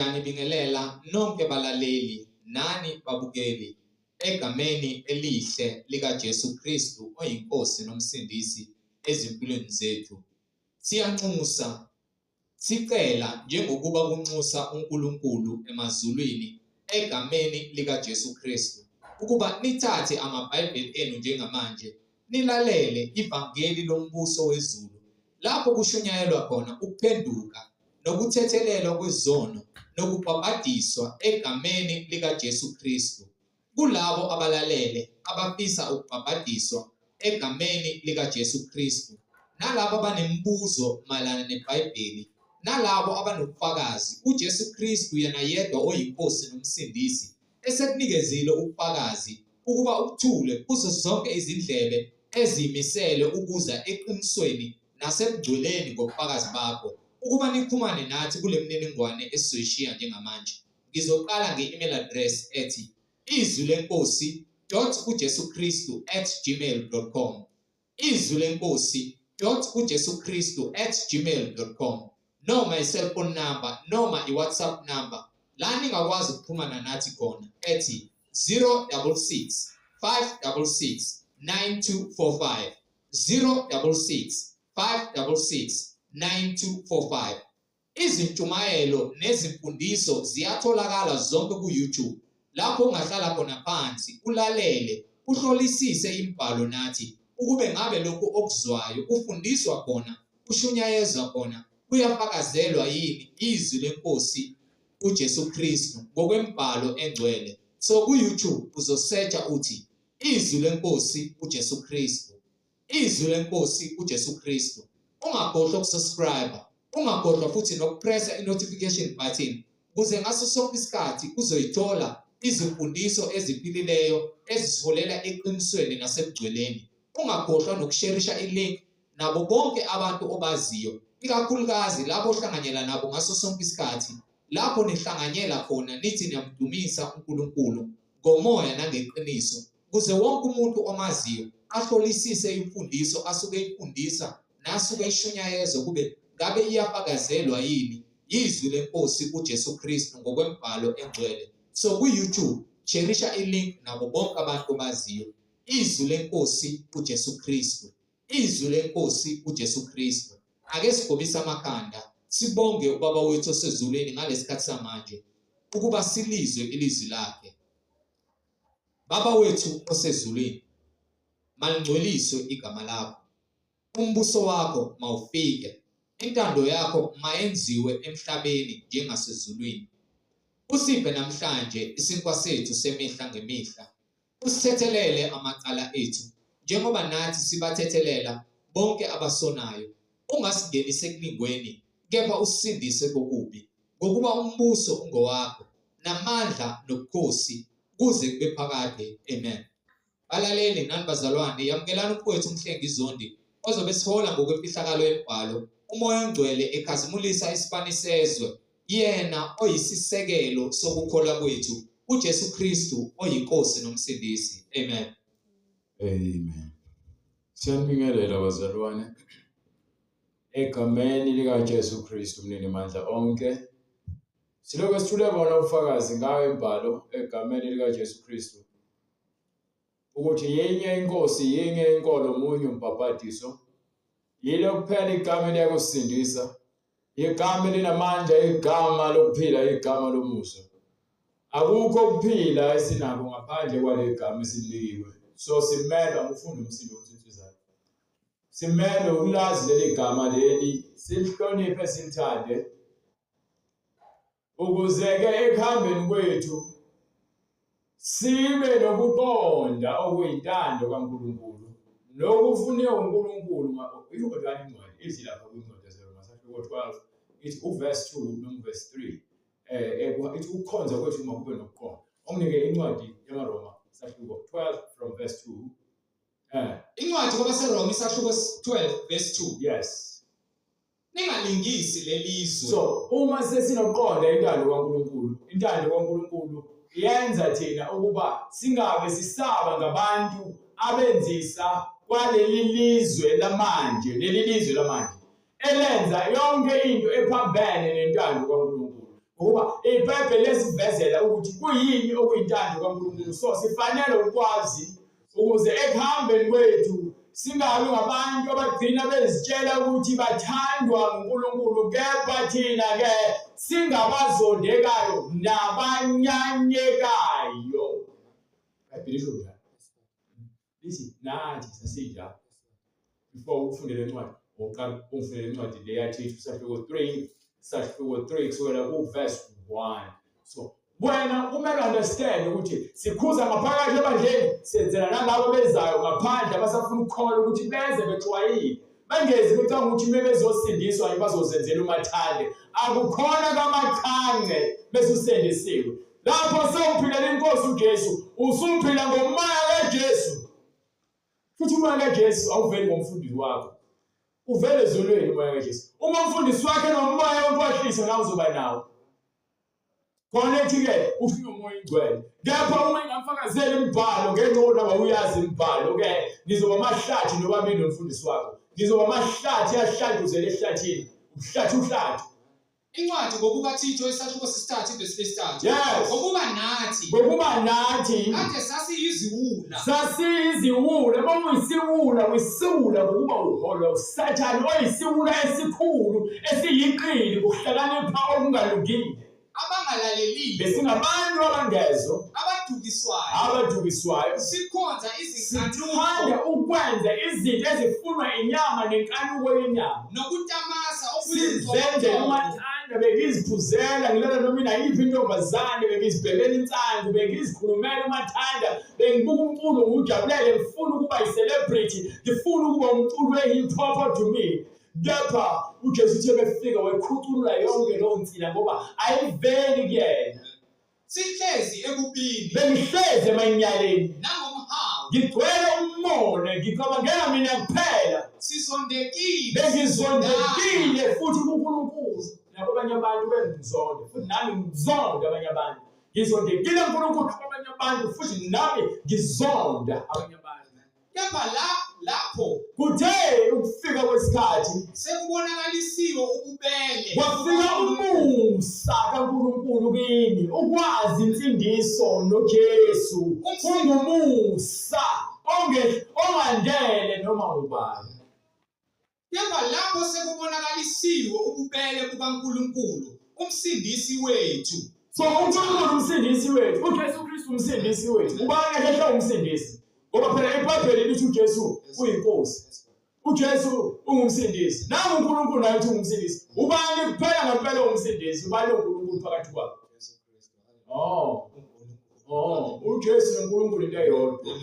Ngiyanibingelela nonke balaleli nani babukeli egameni elihle likaJesu Kristu oyiNkosi noMsindisi ezimpilweni zethu. Siyanxusa, sicela njengokuba kunxusa uNkulunkulu emazulwini egameni likaJesu Kristu ukuba nithathe amaBhayibheli enu njengamanje nilalele ivangeli lombuso wezulu lapho kushunyayelwa khona ukuphenduka nokuthethelelwa kwezono nokubhabhadiswa egameni likaJesu Kristu kulabo abalalele abafisa ukubhabhadiswa egameni likaJesu Kristu nalabo abanemibuzo mayelana neBhayibheli nalabo abanobufakazi uJesu Kristu yena yedwa oyiNkosi noMsindisi esekunikezile ubufakazi ukuba ukuthule kuzo zonke izindlebe ezimisele ukuza eqinisweni nasebungcweleni ngobufakazi bakho ukuba nixhumane nathi kule mininingwane esizoyishiya njengamanje. Ngizoqala nge-email address ethi izwi lenkosi dot uJesu Kristu at gmail dot com, izwi lenkosi dot uJesu Kristu at gmail dot com, noma i-cellphone number noma i-WhatsApp number la ningakwazi ukuxhumana nathi khona ethi 066 566 9245, 066 566 9245. Izintshumayelo nezimfundiso ziyatholakala zonke ku-YouTube lapho ungahlala khona phansi ulalele uhlolisise imibhalo nathi ukube ngabe lokhu okuzwayo ufundiswa khona kushunyayezwa khona kuyafakazelwa yini izwi lenkosi uJesu Kristu ngokwemibhalo engcwele. So ku-YouTube uzosearcha uthi izwi lenkosi uJesu Kristu, izwi lenkosi uJesu Kristu. Ungakhohlwa ukusubscribe, ungakhohlwa futhi nokupressa i-notification button ukuze ngaso sonke isikhathi uzoyithola izimfundiso eziphilileyo ezisiholela eqinisweni nasebugcweleni. Ungakhohlwa nokusherisha i-link nabo bonke abantu obaziyo, ikakhulukazi labo ohlanganyela nabo ngaso sonke isikhathi lapho nihlanganyela khona nithi niyamdumisa uNkulunkulu ngomoya nangeqiniso, ukuze wonke umuntu omaziyo ahlolisise imfundiso asuke eyifundisa nasuke eyishunyayezwa kube ngabe iyafakazelwa yini yizwi lenkosi uJesu Kristu ngokwembhalo engcwele. So ku-YouTube sherisha i-link nabo bonke abantu obaziyo, izwi lenkosi uJesu Kristu, izwi lenkosi uJesu Kristu. Ake sigobise amakhanda sibonge ubaba wethu osezulwini ngalesikhathi samanje ukuba silizwe ilizwi lakhe. Baba wethu osezulwini, malingcweliswe igama lakho, umbuso wakho mawufike, intando yakho mayenziwe emhlabeni njengasezulwini. Usiphe namhlanje isinkwa sethu semihla ngemihla, usithethelele amacala ethu njengoba nathi sibathethelela bonke abasonayo, ungasingenisi ekulingweni, kepha usisindise kokubi. Ngokuba umbuso ungowakho, namandla nobukhosi kuze kube phakade. Amen. Balaleli nani bazalwane, yamukelani umfowethu uMhlengi Zondi ozobe esihola ngokwemfihlakalo yemibhalo, uMoya oNgcwele ekhazimulisa isibani sezwe, yena oyisisekelo sokukholwa kwethu, uJesu Kristu oyiNkosi noMsindisi. Amen. Amen. Siyanibingelela bazalwane egameni likaJesu Kristu umninimandla onke. Silokhu sithule bona ubufakazi ngayo imibhalo egameni likaJesu Kristu ukuthi yinye inkosi, yinye inkolo, munye umbhabhadiso. Yilo kuphela igama eliyakusindisa, igama elinamandla, igama lokuphila, igama lomusa. Akukho ukuphila esinako ngaphandle kwaleli gama esilinikiwe. So simelwa ngufunda umsindo womsintshizane. Simelwe ukulazi leli gama leli, silihloniphe silithande ukuze-ke ekuhambeni kwethu sibe nokuqonda okuyintando kaNkulunkulu nokufuneka uNkulunkulu. Ikodwa incwadi ithi lapha kwincwadi yaseRoma sahluko 12 ithi uverse 2 noma uverse 3 ithi ukukhonza kwethu makube nokuqonda. Onginike incwadi yamaRoma sahluko 12 from verse 2. Incwadi kwabaseRoma isahluko 12 verse 2. Yes. Ningalingisi lelizwe. So uma sesinoqonda intando kaNkulunkulu, intando kaNkulunkulu yenza thina ukuba singabe sisaba ngabantu abenzisa kwaleli lizwe lamanje, leli lizwe lamanje elenza yonke into ephambene nentando kaNkulunkulu. Ngokuba iBhayibheli lesivezela ukuthi kuyini okuyintando kaNkulunkulu. So sifanele ukwazi ukuze ekuhambeni kwethu singabi ngabantu abagcina bezitshela ukuthi bathandwa nguNkulunkulu kepha thina ke singabazondekayo nabanyanyekayo. IBhayibheli lisho njalo. Lithi nathi sasinjalo. Before ufunde le ncwadi, uqala ungifundele incwadi le yathi isahluko 3, isahluko 3 kusukela ku verse 1. So wena kumele understand ukuthi sikhuza ngaphakathi ebandleni senzela nalabo bezayo ngaphandle abasafuna ukukholwa ukuthi beze bexwayile bangezi becabanga ukuthi uma bezosindiswa nje bazozenzela umathande akukhona kamachance bese usindisiwe lapho sewuphilela inkosi uJesu usuphila ngomoya kaJesu futhi umoya kaJesu awuveli ngomfundisi wakho uvele ezulwini umoya kaJesu uma umfundisi wakhe nomoya wenkohliso nawe uzoba nawo khona ethi-ke ufike umoya ingcwele kepha uma ingamfakazeli imibhalo ngenxa yokuthi awuyazi imibhalo-ke nizoba amahlathi nobabili nomfundisi wakho nizoba amahlathi ahlantuzele ehlathini uhlathi uhlathi Incwadi ngokukaThitho isahluko sesithathu ivesi lesithathu. Yes. Ngokuba nathi. Ngokuba nathi. Kade sasiyiziwula. Sasiyiziwula. Uma uyisiwula, uyisiwula ngokuba uholwa uSathane oyisiwula esikhulu esiyiqili kuhlakanipha okungalungile. Abangalaleliyo. Besingabantu abangezo. Abadukiswayo. Abadukiswayo. Sikhonza izinkanuko. Sithanda ukwenza izinto ezifunwa inyama nenkanuko yenyama. Nokutamasa sizenzela umathanda bengiziphuzela ngilala noma inayiphi intombazane bengizibhemela insangu bengizikhulumela umathanda bengibuka umculo ngiwujabulele ngifuna ukuba yi-celebrity ngifuna ukuba umculo we-hip hop odumile kepha ujesu uthe befika wekhuculula yonke leyo nsila ngoba ayiveli kuyena Sihlezi ebubini. Bengihlezi emanyaleni. Nangomhawu. Ngigcwele umona, ngicabangela mina kuphela. Sizondekile. Bengizondekile futhi kuNkulunkulu. Nakwabanye abantu bengizonde futhi nami ngizonda abanye abantu. Ngizondekile kuNkulunkulu nakwabanye abantu futhi nami ngizonda abanye abantu. Kepha la lapho kuthe ukufika kwesikhathi sekubonakalisiwe ububele kwafika umusa kaNkulunkulu kini ukwazi insindiso noJesu kungumusa onge ongandele noma ubani Kepha lapho sekubonakalisiwe ububele bukaNkulunkulu umsindisi wethu So uNkulunkulu umsindisi wethu, uJesu Kristu umsindisi wethu. Ubani ehle umsindisi? Ngoba phela iBhayibheli lithi uJesu uyinkosi. uJesu ungumsindisi. Nangu uNkulunkulu naye uthi ungumsindisi. Ubani kuphela ngempela ungumsindisi? Ubani uNkulunkulu phakathi kwabo? Oh. Oh, uJesu noNkulunkulu into eyodwa.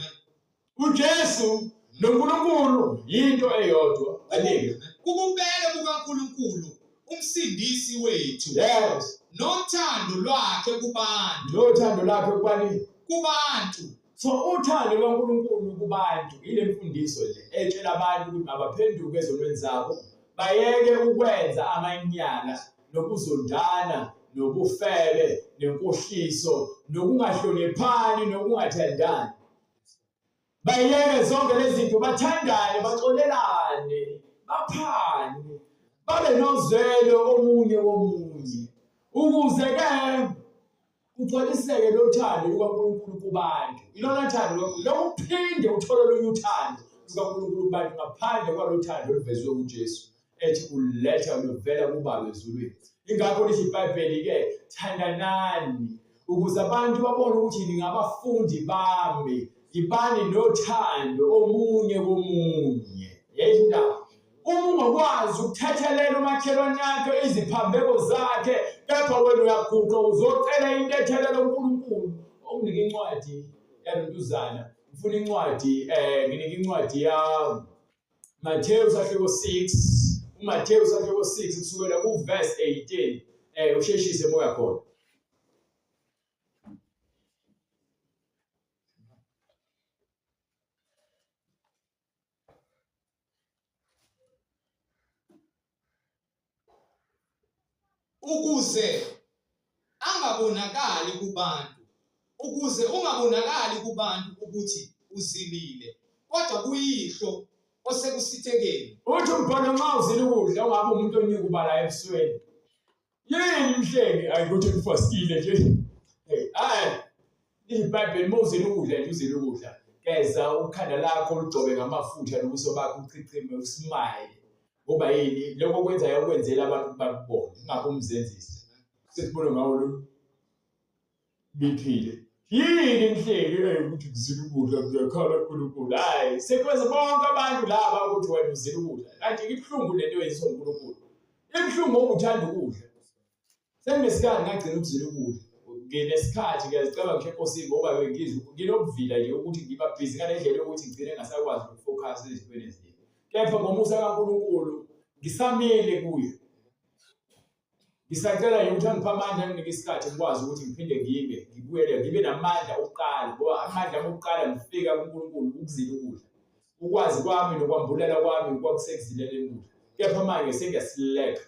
uJesu noNkulunkulu yinto eyodwa. Anike. Ububele bukaNkulunkulu umsindisi wethu. Yes. Nothando lwakhe kubantu. Nothando lwakhe kubani? Kubantu. So uthando lukaNkulunkulu kubantu ile mfundiso le etshela abantu ukuthi mabaphenduke ezonweni zabo bayeke ukwenza amanyala nokuzondana nobufebe nenkohliso nokungahloniphani nokungathandani bayeke zonke lezi zinto bathandane baxolelane baphane babe nozwelo omunye komunye ukuze ke kugcwaliseke lo thando lukaNkulunkulu kubantu ilona thando lokuphinde uthole olunye uthando lukaNkulunkulu kubantu ngaphandle kwalo thando oluvezwe uJesu ethi uletha luvela kuBaba ezulwini. Ingakho lithi iBhayibheli-ke thandanani ukuze abantu babone ukuthi ningabafundi bami, yibani nothando omunye komunye. Yeyisho indaba. Uma ungakwazi ukuthethelela umakhelwane yakho iziphambeko zakhe, kepha wena uyaguqa uzocela intethelelo kuNkulunkulu. Unginike incwadi yalontuzana, ngifuna incwadi nginike incwadi ya Mateyu sahluko 6 uMateyu sahluko 6 kusukela kuverse 18 usheshise moya khona Ukuze angabonakali kubantu, ukuze ungabonakali kubantu ukuthi uzilile, kodwa kuYihlo osekusithekeni. Uthi umbhalo nxa uzila ukudla ungabe umuntu onyukubalayo ebusweni. Yini mhlengi ayi ukuthi ngifastile nje. Hey, hayi. IBhayibheli mawuzile ukudla nje uzile ukudla. Geza ukhanda lakho ugcobe ngamafutha nobuso bakho uchichime usmile. Ngoba yini lokho kwenzayo ukwenzela abantu bakubone ungakho umzenzisi. Sesibona ngawo lo biphile. Yini mhleli ukuthi kuzila ukudla ngiyakhala uNkulunkulu. Hayi, sekwenza bonke abantu laba ukuthi wena uzila ukudla. Kanti ibuhlungu lento yenziwa uNkulunkulu. Ibuhlungu ngoba uthanda ukudla. Senginesikhathi ngagcina ukuzila ukudla. Nginesikhathi ngiyazicaba ngisho enkosini ngoba bengizwa nginokuvila nje ukuthi ngiba busy ngale ndlela yokuthi ngigcine ngasakwazi ukufocus ezintweni eziningi. Kepha ngomusa kaNkulunkulu ngisamile kuye. Ngisacela nje ukuthi angiphe amandla anginike isikhathi ngikwazi ukuthi ngiphinde ngibe ngibuyele ngibe namandla okuqala ngoba amandla ami okuqala ngifika kuNkulunkulu ukuzila ukudla. Ukwazi kwami nokwambulela kwami kwakusekuzileleni ukudla. Kepha manje sengiyasileka.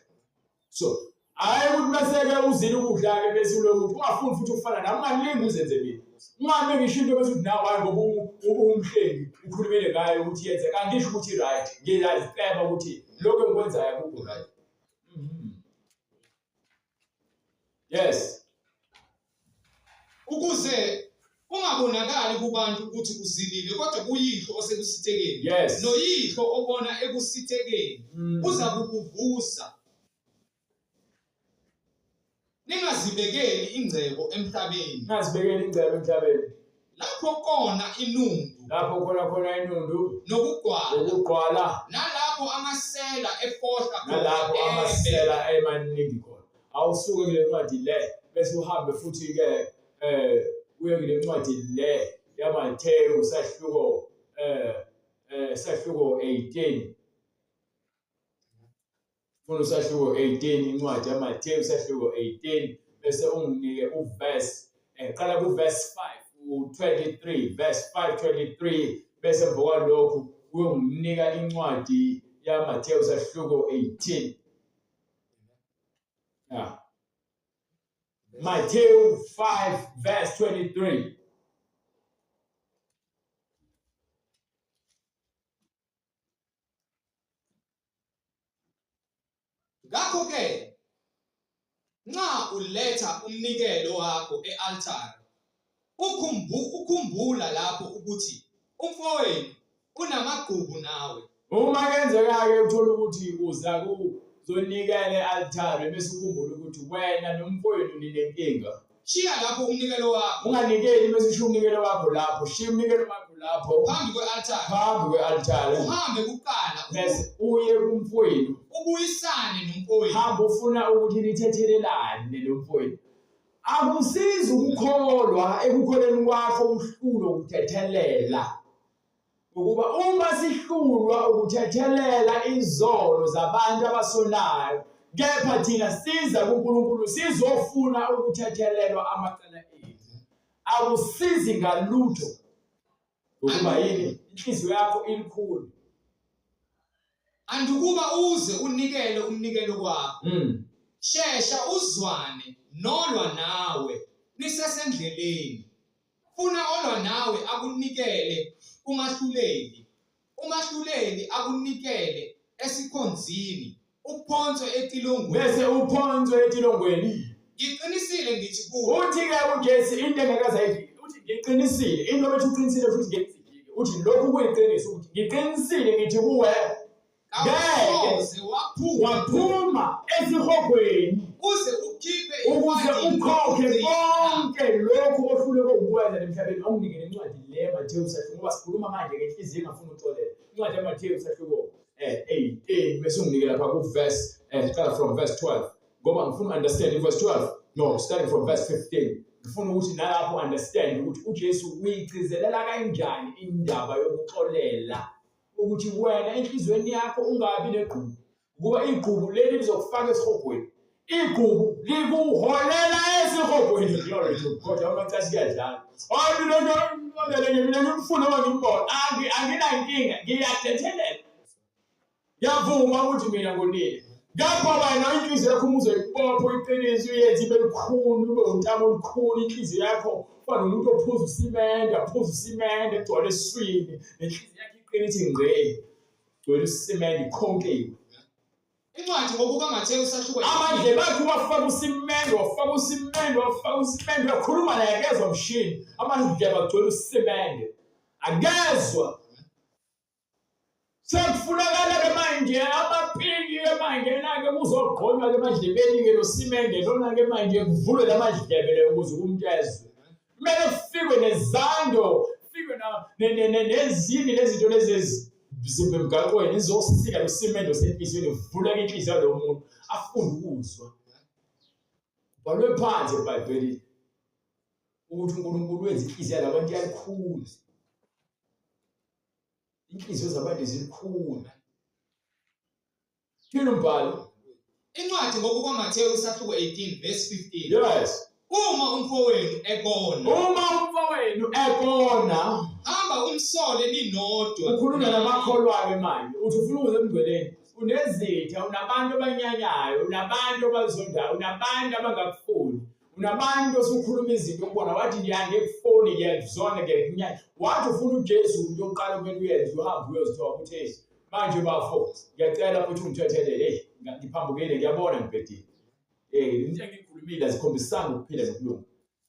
So hhayi ukuthi bese-ke uzile ukudla-ke bese uloku ukuthi ungafuni futhi ukufana nami ungalingi uzenze mina. Ungame ngisho into bese uthi nawe hhayi ngoba umhlengi ukhulumile ngayo ukuthi yenze kangisho ukuthi i-right ngiyaziceba ukuthi lokhu engikwenzayo akukho right. Yes. Ukuze kungabonakali kubantu ukuthi uzilile kodwa kuyihlo osekusithekeni. Yes. Noyihlo obona ekusithekeni uza kukuvusa. Ningazibekeli ingcebo emhlabeni. Ningazibekeli ingcebo emhlabeni. Lapho kona inundu. Lapho khona khona inundu. Nokugqwala. Nokugqwala. Nalapho amasela efohla khona. Nalapho amasela emaningi khona. Awusuke kule ncwadi le bese uhambe futhi ke eh uye kule ncwadi le yaMathewu sahluko eh eh sahluko 18 Funda usahluko 18 incwadi yaMathewu isahluko 18 bese unginike uverse eh, qala kuverse 5 u-23 verse 5 23 bese emva kwalokhu uyonginika incwadi yaMathewu sahluko 18 yeah. Matthew 5 verse 23 Ngakho-ke nxa uletha umnikelo wakho e-altare, ukhumbula lapho ukuthi umfowenu unamagqubu nawe. Uma kenzeka-ke uthole ukuthi uza kuzonikela e-altare bese ukhumbula ukuthi wena nomfowenu ninenkinga. Shiya lapho umnikelo wakho. Unganikeli bese ushiya umnikelo wakho lapho. Shiya umnikelo wakho lapho. Phambi kwe-altare. Phambi kwe-altare. Uhambe kuqala. Bese uye kumfowenu. Ubuyisane nomfowenu. Hamba ufuna ukuthi nithethelelane nomfowenu. Akusizi ukukholwa ekukholeni kwakho uhlulwe ukuthethelela. Ngokuba uma sihlulwa ukuthethelela izono zabantu abasonayo, kepha thina siza kuNkulunkulu sizofuna ukuthethelelwa amacala ethu. Akusizi ngalutho. Ngokuba yini? Inhliziyo yakho ilikhulu. Andukuba uze unikele umnikelo wakho. Shesha uzwane nolwa nawe nisesendleleni. Funa olwa nawe akunikele kumahluleli, umahluleli akunikele esikhonzini, uphonswe etilongweni. Bese uphonswe etilongweni. Ngiqinisile ngithi kuwe. Uthi-ke uJesu into engakaze ayijike, uthi ngiqinisile, into bethi uqinisile futhi ngeke izijike. Uthi lokhu kuyiqiniso ukuthi ngiqinisile ngithi kuwe ngeke waphuma esihogweni uze ukhiphe ukuze ukhokhe konke lokhu ohluleke ukukwenza emhlabeni awunike nencwadi le Mateyu sahluko ngoba sikhuluma manje ngenhliziyo engafuni ukuxolela incwadi yaMateyu sahluko 18 bese unginike lapha ku verse qala from verse 12 ngoba ngifuna understand verse 12 no starting from verse 15 ngifuna ukuthi nalapho understand ukuthi uJesu uyigcizelela kanjani indaba yokuxolela ukuthi wena enhliziyweni yakho ungabi negqubu ngoba igqubu leli lizokufaka esihogweni igqubu likuholela esihogweni glory to God amacasi kuyadlala hayi mina ngiyabona nje mina ngimfuna uma ngimbona anginankinga ngiyathethelela ngiyavuma ukuthi mina ngonile ngapha wena inhliziyo yakho uma uzoyibopha uyiqinise uyenze ibe lukhuni ube untamo olukhuni inhliziyo yakho ufana nomuntu ophuza usimende aphuza usimende egcwale esiswini nenhliziyo yakhe iqine ithi ngqe gcwele usimende ikhonkiwe. Incwadi ngokukaMathewu isahluko Amadlebe akhe wafaka usimende, wafaka usimende, wafaka usimende, uyakhuluma naye akezwa mshini. Amadlebe agcwele usimende. Akezwa. Sekufunakala-ke manje amapiki-ke manje na-ke kuzogqonywa-ke emadlebeni-ke nosimende lona-ke manje kuvulwe la madlebe leyo ukuze umuntu ezwe. Kumele kufikwe nezando, kufikwe nezini lezinto lezi ezizimba emgaqweni izosika lo simende osenhliziyweni kuvuleke inhliziyo yalowo muntu afunde ukuzwa. Kubhalwe phansi eBhayibhelini ukuthi uNkulunkulu wenza inhliziyo yalabantu yalikhulu. Inhliziyo zabantu zilikhulu. Thini umbhalo? Incwadi ngokukaMathewu isahluko 18 verse 15. Yes. Uma umfowenu ekona. Uma umfowenu ekona, hamba umsole ninodwa. Ukhuluma namakholwa-ke manje, uthi ufuna ukuza emngcweleni. Unezitha, unabantu abanyanyayo, unabantu abazondayo, unabantu abangakufuni. Unabantu osukhuluma izinto kubona wathi ngiyangekufoni ngiyakuzona ngiyakunyanya. Wathi ufuna uJesu into yokuqala kumele uyenze uhambe uyozithoba uthi hey manje bafo ngiyacela futhi ungithethelele hey ngiphambukile ngiyabona ngibhedile. Eh into engikhulumile azikhombisanga ukuphila nokulunga.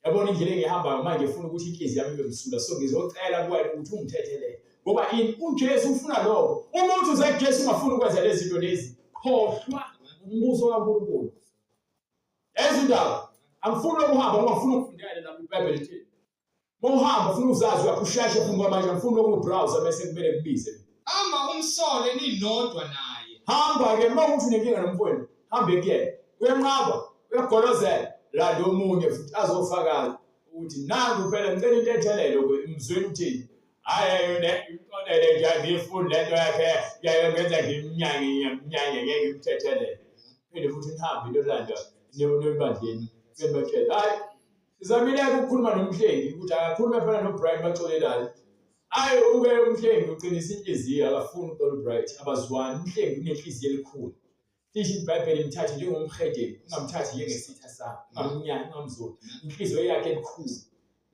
Yabona indlela engihambayo manje ifuna ukuthi inhliziyo yami ibe msulwa so ngizocela kuwena ukuthi ungithethelele. Ngoba ini uJesu ufuna lokho. Uma uthi uze kuJesu ungafuni ukwenza lezi zinto lezi khohlwa umbuso kaNkulunkulu. Yazi indaba. Angifuni ukuhamba ngoba ngifuna ukufundela lapho iBhayibheli lithini. Uma uhamba ufuna uzazi uyakushesha ufuna kwamanje angifuni ukubrowse bese kumele kubize. Hamba umsole ninodwa naye. Hamba ke uma uthi unenkinga nomfowenu, hambe kuyena. Uyanqaba, uyagolozela. Landa omunye futhi azofakaza ukuthi nangu phela ngicela intethelelo mzweni uthini. Hayi yona iqondele nje angiyifuni lento yakhe yayo ngenza ngimnyange ngiyamnyanya ngeke ngimthethelele. Phinde futhi nihambe niyolanda niyobandleni nibatshele hayi sizamile-ke ukukhuluma nomhlengi ukuthi akakhulume phela noBright baxolelane. Hayi uke umhlengi uqinisa inhliziyo akafuni ukuxola uBright abazwani umhlengi unenhliziyo elikhulu. Cishe iBhayibheli imthathe njengomhedeni ungamthathi njengesitha sakho ungamnyanyi ungamzoni inhliziyo yakhe elikhulu.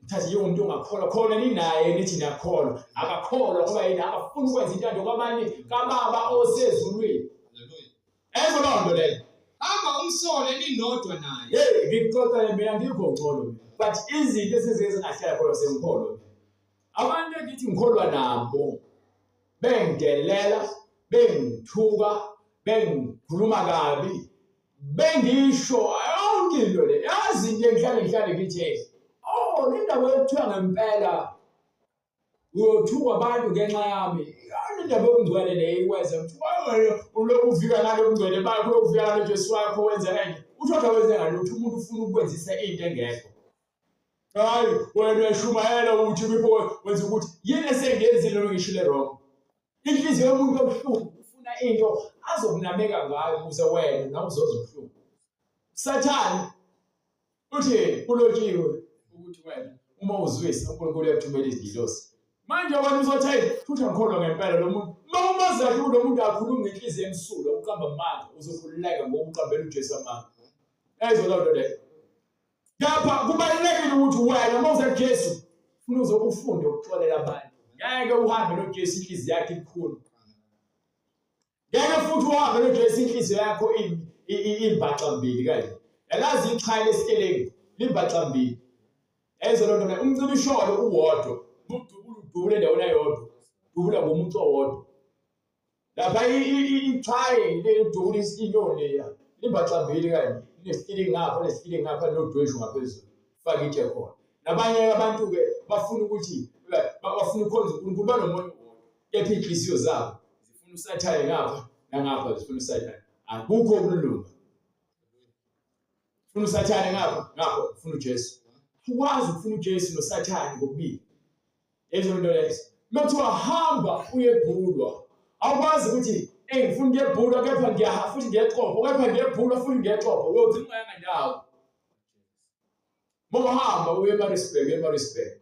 Mthathe njengomuntu ongakholwa khona ninaye nithi niyakholwa akakholwa ngoba yena akafuni ukwenza intando kabani kababa osezulwini. Ezwa loo nto leyo. Hamba umsole ninodwa naye. Hey ngikuxoxele mina ngikho ngcono mina but izinto esizike zingahlala khona sengikholwa mina. Abantu engithi ngikholwa nabo bengidelela bengithuka bengikhuluma kabi bengisho yonke into le yazi into engihlale ngihlale ngithi oh le ndaba yokuthiwa ngempela uyothukwa abantu ngenxa yami yona indaba yobungcwele le ikwenza ukuthi ulokhu ufika ngalo bungcwele bakho ulokhu ufika ngalo Jesu wakho wenza kanje uthi kodwa wenze ngalutho umuntu ufuna ukwenzisa into engekho hayi wena uyashumayela uthi wenza ukuthi yini esengenzile noma ngishile wrong Inhliziyo yomuntu obuhlungu ufuna into azokunameka ngayo ukuze wena nawe uzozwa ubuhlungu. Sathane uthi kulotshiwe ukuthi wena uma uzwisa uNkulunkulu uyakuthumela izingilosi. Manje wena uzothi hey futhi angikholwa ngempela lo muntu. Uma umazi kahle ukuthi lo muntu akhuluma ngenhliziyo emsulwa uqamba amanga uzokhululeka ngoba uqambela uJesu amanga. Ezwa loo nto leyo. Kepha kubalulekile ukuthi wena uma uze kuJesu ufuna uze ufunde ukuxolela abantu. Ngeke uhambe noJesu inhliziyo yakhe ibukhulu. Ngeke futhi uhambe noJesu inhliziyo yakho imbaxa mbili kanje. Yalazi ixhaya lesiteleki limbaxa mbili. Ezwa loo nto leyo umcibisholo uwodwa. Udubula udubule endaweni eyodwa. Dubula ngomucu owodwa. Lapha ichaye lelidubula inyoni leya limbaxambili kanye linesitili ngapha nesitili ngapha nodweshu ngaphezulu faka itshe khona nabanye abantu-ke bafuna ukuthi bafuna ukukhonza uNkulunkulu banomoya owodwa kepha iy'nhliziyo zabo zifuna usathane ngapha nangapha zifuna usathane akukho ukulunga funa usathane ngapha ngapha ufuna uJesu ukwazi ukufuna uJesu nosathane kokubili Lezo nto lezo. Uma kuthiwa hamba uyebhulwa, awukwazi ukuthi eyi ngifuna ukuyebhulwa kepha ngiyaha futhi ngiyexoxa, kepha ngiyebhulwa futhi ngiyexoxa, uyogcina ungayanga ndawo. Uma uhamba uye eMaritzburg, uye eMaritzburg.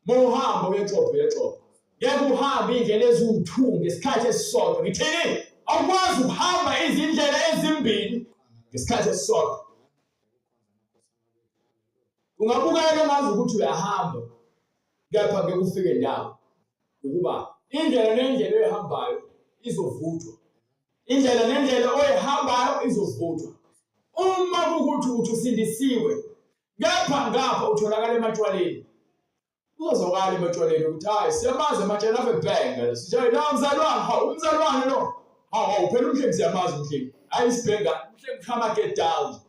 Uma uhamba uye eXobho, uye eXobho. Ngeke uhambe iy'ndlela eziwu-two ngesikhathi esisodwa. Ngithini? Awukwazi ukuhamba izindlela ezimbili ngesikhathi esisodwa. Ungabukeka ngazi ukuthi uyahamba kepha ngeke ufike ndawo ukuba indlela nendlela oyihambayo izovuthwa. Indlela nendlela oyihambayo izovuthwa. Uma kukuthi uthi usindisiwe, kepha ngapha utholakala ematshwaleni. Kuzozwakala ematshwaleni ukuthi hayi siyamazi ematsheni ave bhenga. Sithi hayi la mzalwane, hawu umzalwane lo. Hawu hawu phela umhlengi siyamazi umhlengi. Hayi isibhenga, umhlengi ushaya get down.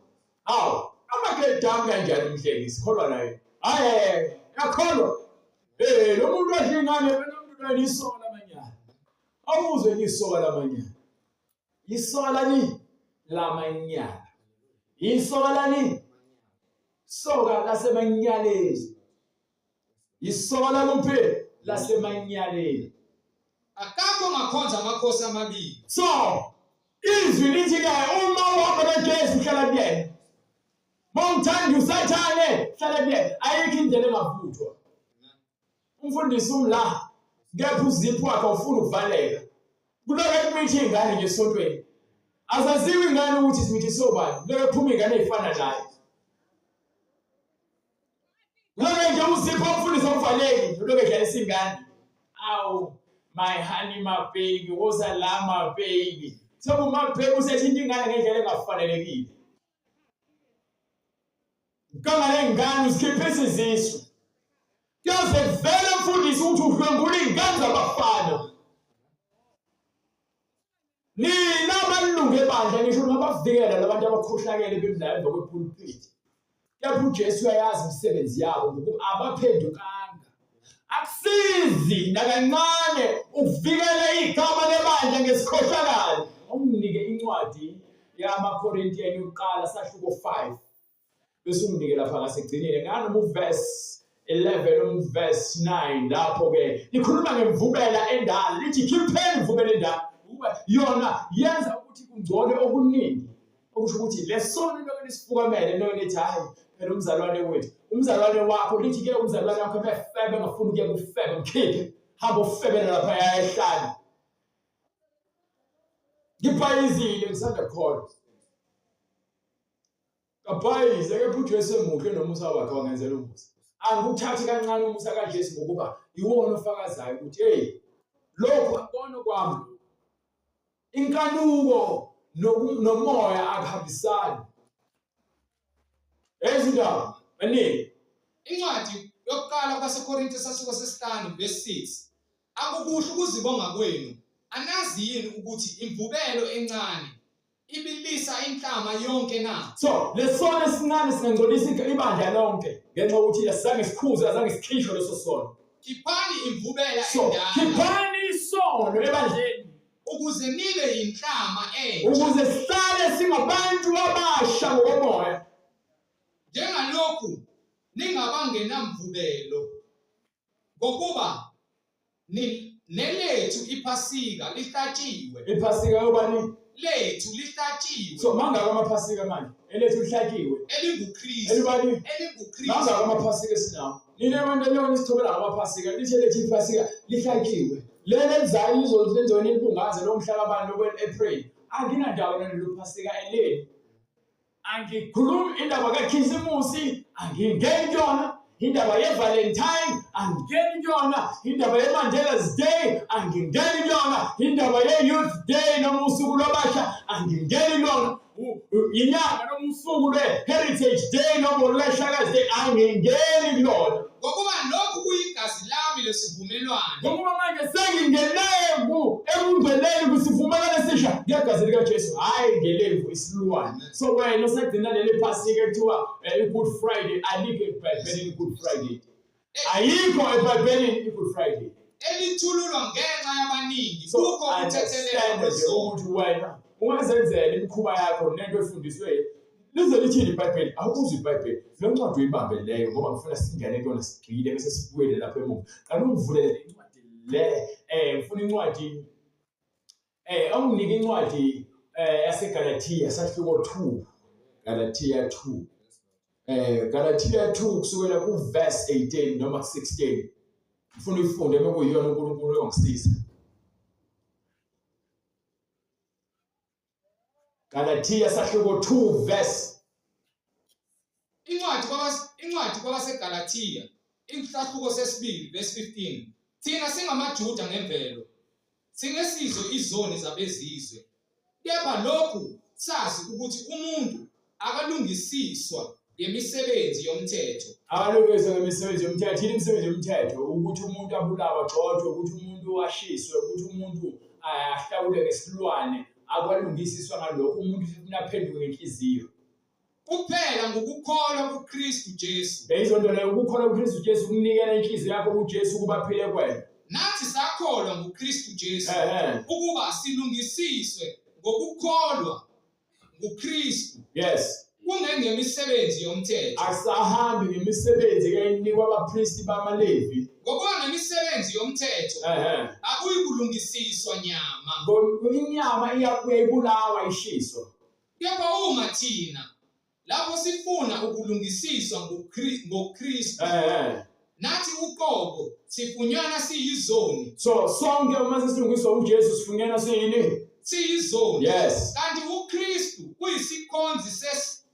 Hawu, ama get down kanjani umhlengi sikholwa naye. Hayi, yakholwa. Eh lo muntu wadla ingane phela umuntu lona isoka lamanyala. Awuzwe ngisoka lamanyala. Isoka lani? Lamanyala. Isoka lani? Soka lasemanyaleni. Isoka lakuphi? Lasemanyaleni. Akakho ongakhonza amakhosi amabili. So, izwi lithi ke uma uhamba noJesu uhlala kuyena. Mawuthanda uSathane hlala kuyena. Ayikho indlela engavuthwa. Umfundisi umla kepha uziphu wakhe awufuni ukuvaleka. Kuloke kumithe ingane nje esontweni. Azaziwa ingane ukuthi simithi sobani. Kuloke kuphuma ingane ezifana naye. Kuloke nje uziphu umfundisi awuvaleki, kuloke edlalisa ingane. Awu my honey my baby, woza la my baby. Sekuma baby usethinta ingane ngendlela engafanelekile. Gama lengane usikhiphisa izisu. Kuyoze kuvele mfundisi ukuthi udlwengula iy'ngane zabafana. Nina amalungu ebandla nisho nabavikela labantu abakhohlakele bemdlala emva kwepulpit. Kepha uJesu uyayazi imisebenzi yabo ngokuba abaphendukanga. Akusizi nakancane ukuvikela igama lebandla ngesikhohlakalo. Unginike incwadi yamaKorintiyeni yokuqala sahluko 5. Bese unginike lapha ngasekugcineni nganoma uverse 11 noma uverse 9 lapho ke likhuluma ngemvubela endala lithi khipheni imvubela endala ukuba yona yenza ukuthi kungcole okuningi okusho ukuthi lesono lokho nisifukamele lokho nithi hayi phela umzalwane wethu umzalwane wakho lithi ke umzalwane wakho befebe ngafuni ukuya kufebe mkhiphe hamba ufebele lapha ehlane ngibhayizile ngisanda kukholwa Kabhayize kepha uJesu emuhle nomusa wakhe wangenzela umusa. Angikuthathi kancane umusa kaJesu ngokuba iwona ofakazayo ukuthi hey lokhu akubona kwami. Inkanuko nomoya akuhambisani. Ezindaba baningi. Incwadi yokuqala kwabaseKorinte sahluko sesihlanu verse 6. Akukuhle ukuzibonga kwenu. Anazi yini ukuthi imvubelo encane Ibilisa inhlama yonke na? So lesono esincane singangcolisa ibandla lonke ngenxa yokuthi asizange sikhuze azange sikhishwe leso sono. Khiphani imvubela so, endala. Khiphani isono ebandleni ukuze nibe yinhlama entsha. Ukuze sihlale singabantu abasha ngokomoya. Njengalokhu ningabangenamvubelo Ngokuba nelethu iphasika lihlatshiwe. Iphasika yobani? Lethu lihlatshiwe. So mangaka amaphasika manje? Elethu lihlatshiwe. ElinguKristu. Elibani? ElinguKristu. Mangaka amaphasika esinawo? Nina abantu eliyona isithobela ngamaphasika, lithe lethu iphasika lihlatshiwe. Leli elizayo lizolenziwa nilibungaze lo mhla kabani lokwe-April. Anginandaba nalelo phasika elenu. Angikhulumi indaba kaKhisimusi, angingeni kuyona. Indaba ye-Valentine, angingeni kuyona. Indaba ye-Mandela's Day, angingeni kuyona. Indaba ye-Youth Day noma usuku lwabasha, angingeni kuyona. Inyanga noma usuku lwe-Heritage Day noma olweShaka's Day, angingeni kuyona. Ngokuba lokhu kuyigazi lami lesivumelwano. Ngokuba manje sengingene ekungcweleni kwisivumelwano esisha ngegazi likaJesu, hhayi ngelemvu isilwane. So wena osegcina leli phasika ekuthiwa i-Good Friday, alikho eBhayibhelini i-Good Friday. Ayikho eBhayibhelini i-Good Friday. Elithululwa ngenxa yabaningi kukho ukuthethelelwa kwezono. Ukuthi wena ungazenzela imikhuba yakho nento efundiswe lize lithini iBhayibheli awukuzwa iBhayibheli le ncwadi uyibambe leyo ngoba ngifuna singene kuyona sigxile bese sibuyele lapha emuva qala ungivulele le ncwadi le ngifuna incwadi awunginike incwadi yaseGalathiya sahluko 2 Galathiya 2 Galathiya 2 kusukela ku verse 18 noma 16 ngifuna uyifunde mekuyiyona uNkulunkulu uyongisiza Galatia sahluko 2 verse Incwadi kwabas incwadi kwabaseGalathiya isahluko sesibili verse 15 Thina singamaJuda ngemvelo singesizo izoni zabezizwe Kepha lokhu sazi ukuthi umuntu akalungisiswa ngemisebenzi yomthetho. Akalungiswa ngemisebenzi yomthetho. Yini imisebenzi yomthetho? Ukuthi umuntu abulawe, agxotshwe, ukuthi umuntu ashiswe, ukuthi umuntu ahlawule ngesilwane. Akwalungisiswa ngalokho. Umuntu ufuna aphenduke ngenhliziyo. Kuphela ngokukholwa kuKristu Jesu. Leyizonto leyo ukukholwa kuKristu Jesu kunikela inhliziyo yakho kuJesu ukuba aphile kuwena. Nathi sakholwa nguKristu Jesu ukuba silungisiswe ngokukholwa nguKristu. Yes. Kungengemisebenzi yomthetho. Akusahambi ngemisebenzi eyayinikwa abapristi bamaLevi. Ngokuba ngemisebenzi yomthetho akuyikulungisiswa nyama. Inyama iyabuya ibulawa ishiswa. Kepha uma thina lapho sifuna ukulungisiswa ngoKristu nathi uqobo sifunyanwa siyizoni. So sonke uma sesilungiswa uJesu sifunyanwa siyini? Siyizoni. Yes. Kanti uKristu uyisikhonzi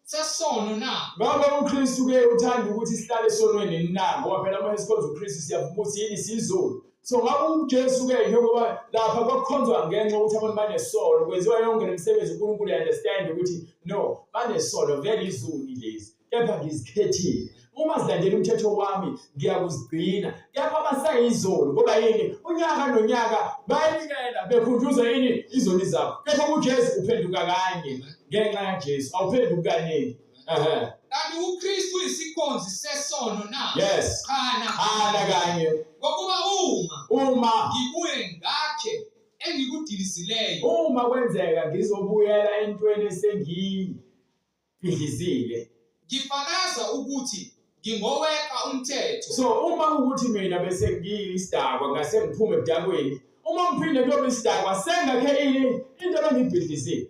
sesono na? Ngabe uKristu ke uthanda ukuthi sihlale esonweni na? Ngoba phela uma sikhonza uKristu siyavuma ukuthi yini siyizoni. So ngabe uJesu ke njengoba lapha kwakukhonzwa ngenxa yokuthi abantu banesono kwenziwa yonke lemisebenzi uNkulunkulu understand ukuthi no banesono vele izoni lezi kepha ngizikhethile uma zilandela umthetho wami ngiyakuzigcina kepha basayizoni ngoba yini unyaka nonyaka bayanikela bekhunjuzwa yini izoni zabo kepha kuJesu uphenduka kanye ngenxa kaJesu awuphenduki kaningi Ehhe. Kanti uKristu uyisikhonzi sesono na? Yes. Cha na. Cha kanye. Ngokuba uma uma ngibuye ngakhe engikudilizileyo. Uma kwenzeka ngizobuyela entweni esengiyibhidlizile. Ngifakaza ukuthi ngingoweqa umthetho. So uma kuwukuthi mina bese ngiyisidakwa ngase ngiphume ebudakweni, uma ngiphinde kuyoba isidakwa sengakhe ini into ebengiyibhidlizile.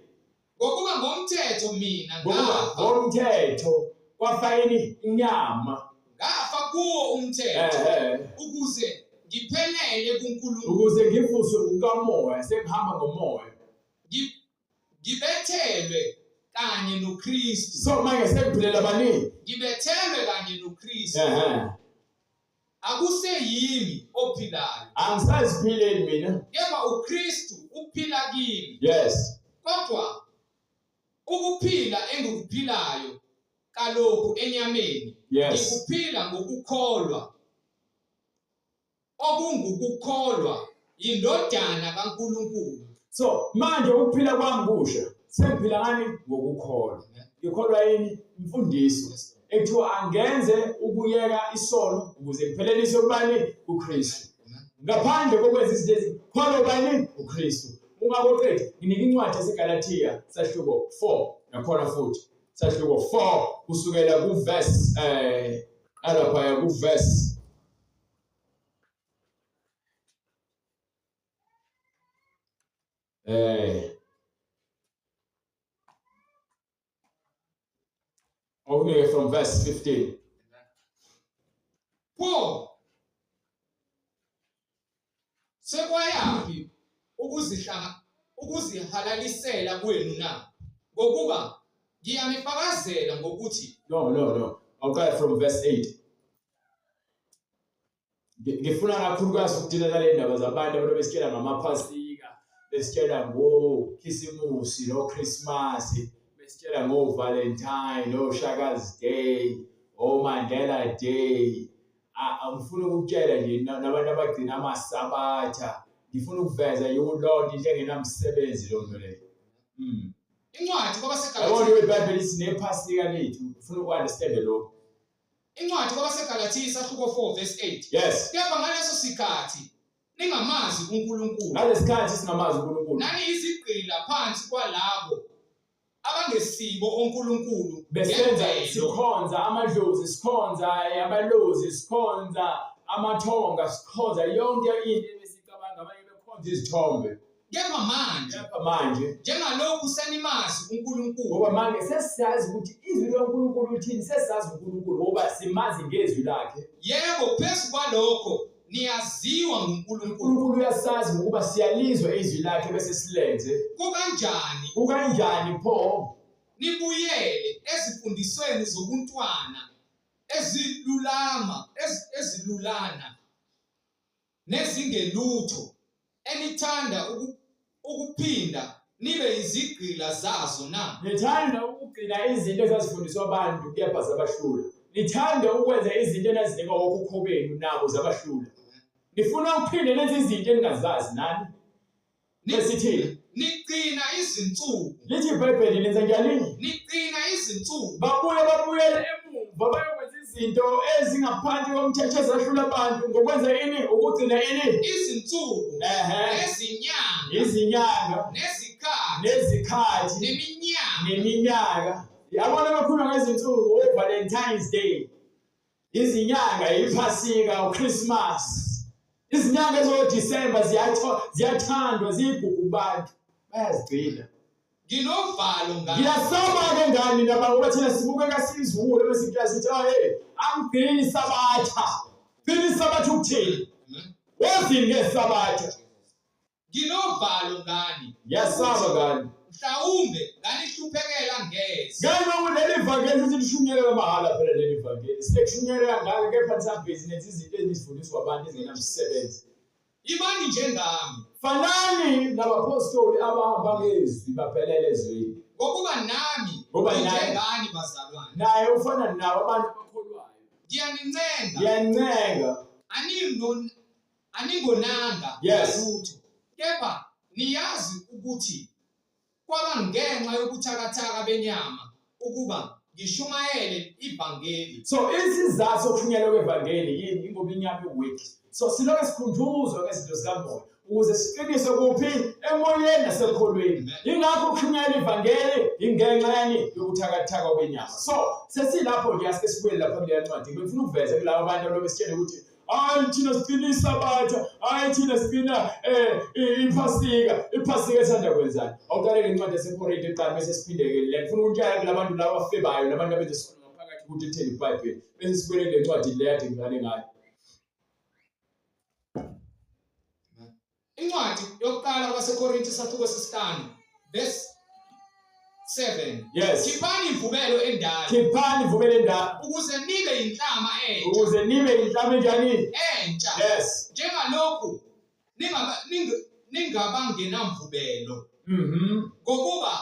Ngokuba ngomthetho mina Ngokuba ngafa, ngomthetho kwafa ini inyama. ngafa kuwo umthetho Ehhe. ukuze ngiphelele kuNkulunkulu. Ukuze ngivuswe kukamoya sengihamba ngomoya. Ngibethelwe kanye noKristu. So manje sengiphilela bani? Ngibethelwe kanye noKristu. Ehhe. Akuseyimi ophilayo. Angisaziphileli mina. Kepha uKristu uphila kimi. Yes. Kodwa ukuphila engikuphilayo kalokhu enyameni Yes. ngikuphila ngokukholwa okungukukholwa yindodana kaNkulunkulu. So manje ukuphila kwami kusha sengiphila ngani ngokukholwa. Ngikholwa yini imfundiso ekuthiwa angenze ukuyeka isono ukuze ngipheleliswe kubani kuKristu. Ngaphandle kokwenza izinto ezi kholwa ubani uKristu. Ungakoqedi nginika incwadi yaseGalathiya sahluko 4 nakhona futhi sahluko 4 kusukela kuverse eh alapha kuverse eh Only from verse 15. Pho sekwayaphi ukuzihlanga ukuzihalalisela kwenu na? Ngokuba ngiyanifakazela ngokuthi No, no, no. I'll go from verse 8. Ngifuna kakhulukazi ukudila nale ndaba zabantu abantu besitshela ngamaphasika, besitshela ngokhisimusi noChristmas, besitshela ngoValentine, noShaka's Day, oMandela Day. Angifuni ukukutshela nje nabantu abagcina amasabatha. Ngifuna ukuveza nje ukuthi loo nto into engenamsebenzi loo nto leyo. Mm. Incwadi kwabaseGalathiya. Yabona iBhayibheli lithi nephasika lethu, ngifuna uku-understand lokho. Incwadi kwabaseGalathiya isahluko 4 verse 8. Yes. Kepha ngaleso sikhathi ningamazi uNkulunkulu. Ngalesikhathi singamazi uNkulunkulu. Nani izigqila phansi kwalabo abangesibo oNkulunkulu besenza sikhonza amadlozi sikhonza abalozi sikhonza amathonga sikhonza yonke into ebesicabanga abanye bekhonza izithombe Kepha manje, kepha manje njengalokhu senimazi uNkulunkulu, ngoba manje sesiyazi ukuthi izwi likaNkulunkulu lithini, sesiyazi uNkulunkulu ngoba simazi ngezwi lakhe. Yebo, phezu kwalokho niyaziwa nguNkulunkulu. uNkulunkulu uyasazi ngokuba siyalizwa izwi lakhe bese silenze. Kukanjani? Kukanjani pho? Nibuyele ezifundisweni zobuntwana ezilulama ezilulana nezingelutho enithanda ukuphinda nibe izigqila zazo na? Nithanda ukugcina izinto ezazifundiswa abantu kepha zabahlula. Nithanda ukwenza izinto enazinikwa okhokho benu nabo zabahlula. Nifuna ukuphinde nenze izinto eningazazi nani. Nesithini? Nigcina izinsuku. Lithi iBhayibheli nenza njani? Nigcina izinsuku. Babuye babuyele emuva bayokwenza izinto ezingaphansi komthetho ezahlula abantu ngokwenza ini? Ukugcina ini? Izinsuku. Ehhe. Nezinyanga. Izinyanga. Nezikhathi. Nezikhathi. Neminyaka. Neminyaka. Yabona bakhuluma ngezinsuku o-Valentine's Day. Izinyanga iphasika uChristmas. Izinyanga ezoDecember ziyathandwa ziyigugu kubantu. Bayazigcina. Nginovalo ngani. Ngiyasaba-ke ngani naba ngoba thina sibukeka siyiziwule bese kuya sithi oh hey angigcini isabatha. Gcina isabatha ukuthini? Wazini ngesabatha? Nginovalo ngani. Ngiyasaba ngani. Mhlawumbe nganihluphekela ngeze. Ngani kuleli vangeli futhi lishunyelwe mahhala phela leli vangeli. Sekushunyelwe kangaka kepha nisabhizi nenza izinto enizifundiswa abantu ezingenamsebenzi. Yibani njengami. Fanani nabapostoli abahamba ngezwi baphelele ezweni. Ngokuba nami Ngoba naye- njengani bazalwane. Naye ufana nabo abantu abakholwayo. Ngiyanincenga. Ngiyancenga. Aningonanga Yes. ngalutho. Kepha niyazi ukuthi kwaba ngenxa yobuthakathaka benyama ukuba ngishumayele ivangeli. So isizathu sokushunyayelwa kwevangeli yini? Ingoba inyama iweak. So siloke sikhunjuzwa ngezinto zikamoya ukuze siqiniswe kuphi? Emoyeni nasekholweni. Yingakho ukushunyayela ivangeli ingenxa yani yobuthakathaka benyama. So sesilapho nje asike sibuyele lapha kuleya ncwadi. Ngifuna ukuveza kulabo bantu alobe sitshele ukuthi hayi thina sigcina isabatha, hayi thina sigcina iphasika, iphasika esanda kwenzani. Awuqale le ncwadi yaseKorinte kuqala bese siphinde-ke le. Ngifuna ukutshela kulabantu laba abafebayo nabantu abenza isono ngaphakathi ukuthi itheni iBhayibheli. Bese sibuyele kule ncwadi le kade ngiqale ngayo. Incwadi yokuqala kwaseKorinte isahluko sesihlanu verse 7. Yes. Khiphani imvubelo endala Khiphani imvubelo endala ukuze nibe yinhlama entsha. Ukuze nibe yinhlama enjani? Entsha. Yes. Njengalokhu ningabangenamvubelo. Ngokuba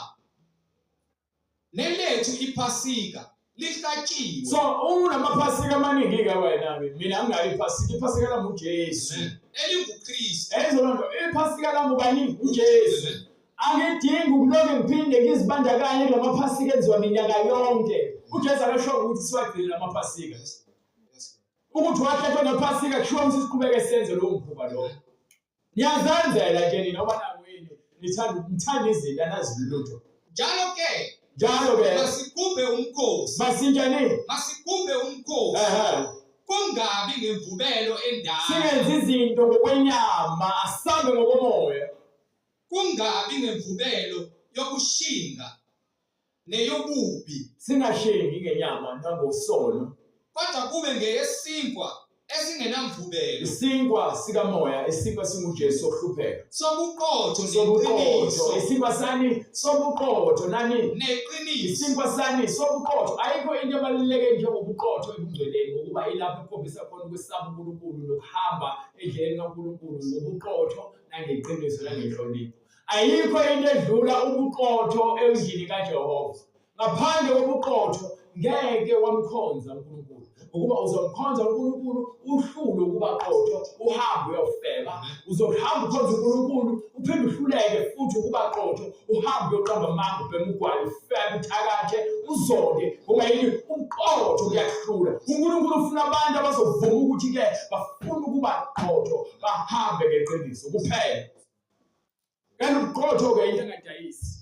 nelethu iphasika lihlatshiwe. So unamaphasika amaningi ke wena ke. Mina anginayo iphasika, iphasika lami uJesu. ElinguKristu. Eyizona nto iphasika lami ubani? uJesu. Angidingi ukuloke ngiphinde ngizibandakanye kulamaphasika enziwa minyaka yonke. uJesu akasho ukuthi siwagcine lamaphasika. Ukuthi wahlatshwa ngephasika kushiwo ukuthi siqhubeke senze lowo mkhuba lowo. Niyazenzela nje nina ngoba nakwini nithanda nithanda izinto anazi lutho. Njalo ke Njalo ke masigubhe umkhosi. Masinjani? Masigubhe umkhosi. Ehhe. Kungabi ngemvubelo endala. Singenzi izinto ngokwenyama, asambe ngokomoya. Kungabi ngemvubelo yokushinga neyobubi. Singashengi ngenyama nangosono. Kodwa kube ngeyesinkwa esingenamvubelo. Isinkwa sikamoya, isinkwa singuJesu sokuhlupheka. Sobuqotho Sobuqotho. neqiniso. Isinkwa sani? Sobuqotho nani? Neqiniso. Isinkwa sani? Sobuqotho. Ayikho into ebaluleke njengobuqotho ebungcweleni ngokuba ilapho ekukhombisa khona ukwesaba uNkulunkulu nokuhamba endleleni kaNkulunkulu ngobuqotho nangeqiniso nangenhlonipho. Ayikho into edlula ubuqotho endlini kaJehova. Ngaphandle kobuqotho ngeke wamkhonza uNkulunkulu. Ngokuba uzomkhonza uNkulunkulu uhlulwe ukuba qotho, uhambe uyofeba. Uzohamba ukhonza uNkulunkulu uphinde uhluleke futhi ukuba qotho, uhambe uyoqamba amanga, ubheme ugwayi, ufebe, uthakathe, uzonde. Ngoba yini? Ubuqotho buyakuhlula. uNkulunkulu ufuna abantu abazovuma ukuthi-ke bafuna ukuba qotho, bahambe ngeqiniso kuphela. Kanti ubuqotho-ke into engadayisi.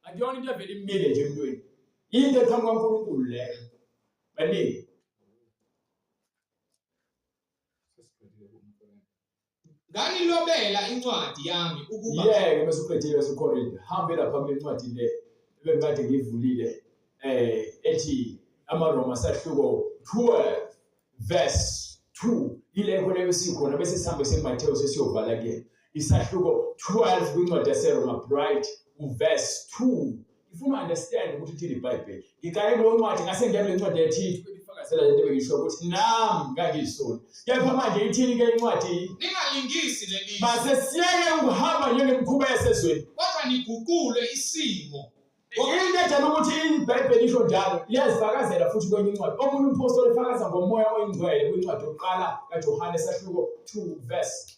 Akuyona into evele imile nje emntwini. Into eqhamuka kuNkulunkulu leyo. Baningi. Nganilobela incwadi yami ukuba Yeke bese uqedile waseKorinte. Hambe lapha kule ncwadi le ebengikade ngiyivulile ethi amaRoma sahluko 12 verse 2 ile khona esikhona bese sihambe sekuMathewu sesiyovala ke isahluko 12 kwincwadi yaseRoma bright uverse 2. Ngifuna understand ukuthi ithini iBhayibheli. Ngiqale kuleyo ncwadi ngase ngiya kule ncwadi yethithu ebifakazela lento bengisho ukuthi nami ngangiyisoni. Kepha manje ithini ke incwadi? Ningalingisi leli. Mase siyeke ukuhamba njengemikhuba yasezweni. Kodwa niguqulwe isimo. Into ejala ukuthi iBhayibheli isho njalo liyazifakazela futhi kwenye incwadi. Omunye umphostoli efakaza ngomoya oyingcwele kwincwadi yokuqala kaJohane sahluko 2 verse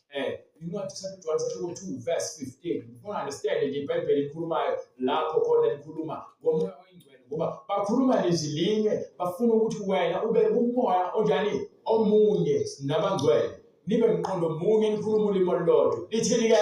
incwadi kaJohane sahluko 2 verse 15. Ngifuna understand nje iBhayibheli likhulumayo lapho khona likhuluma ngomoya oyingcwele ngoba bakhuluma lizwi linye bafuna ukuthi wena ube kumoya onjani omunye nabangcwele nibe mqondo munye nikhuluma ulimi olulodwa. Lithini ke?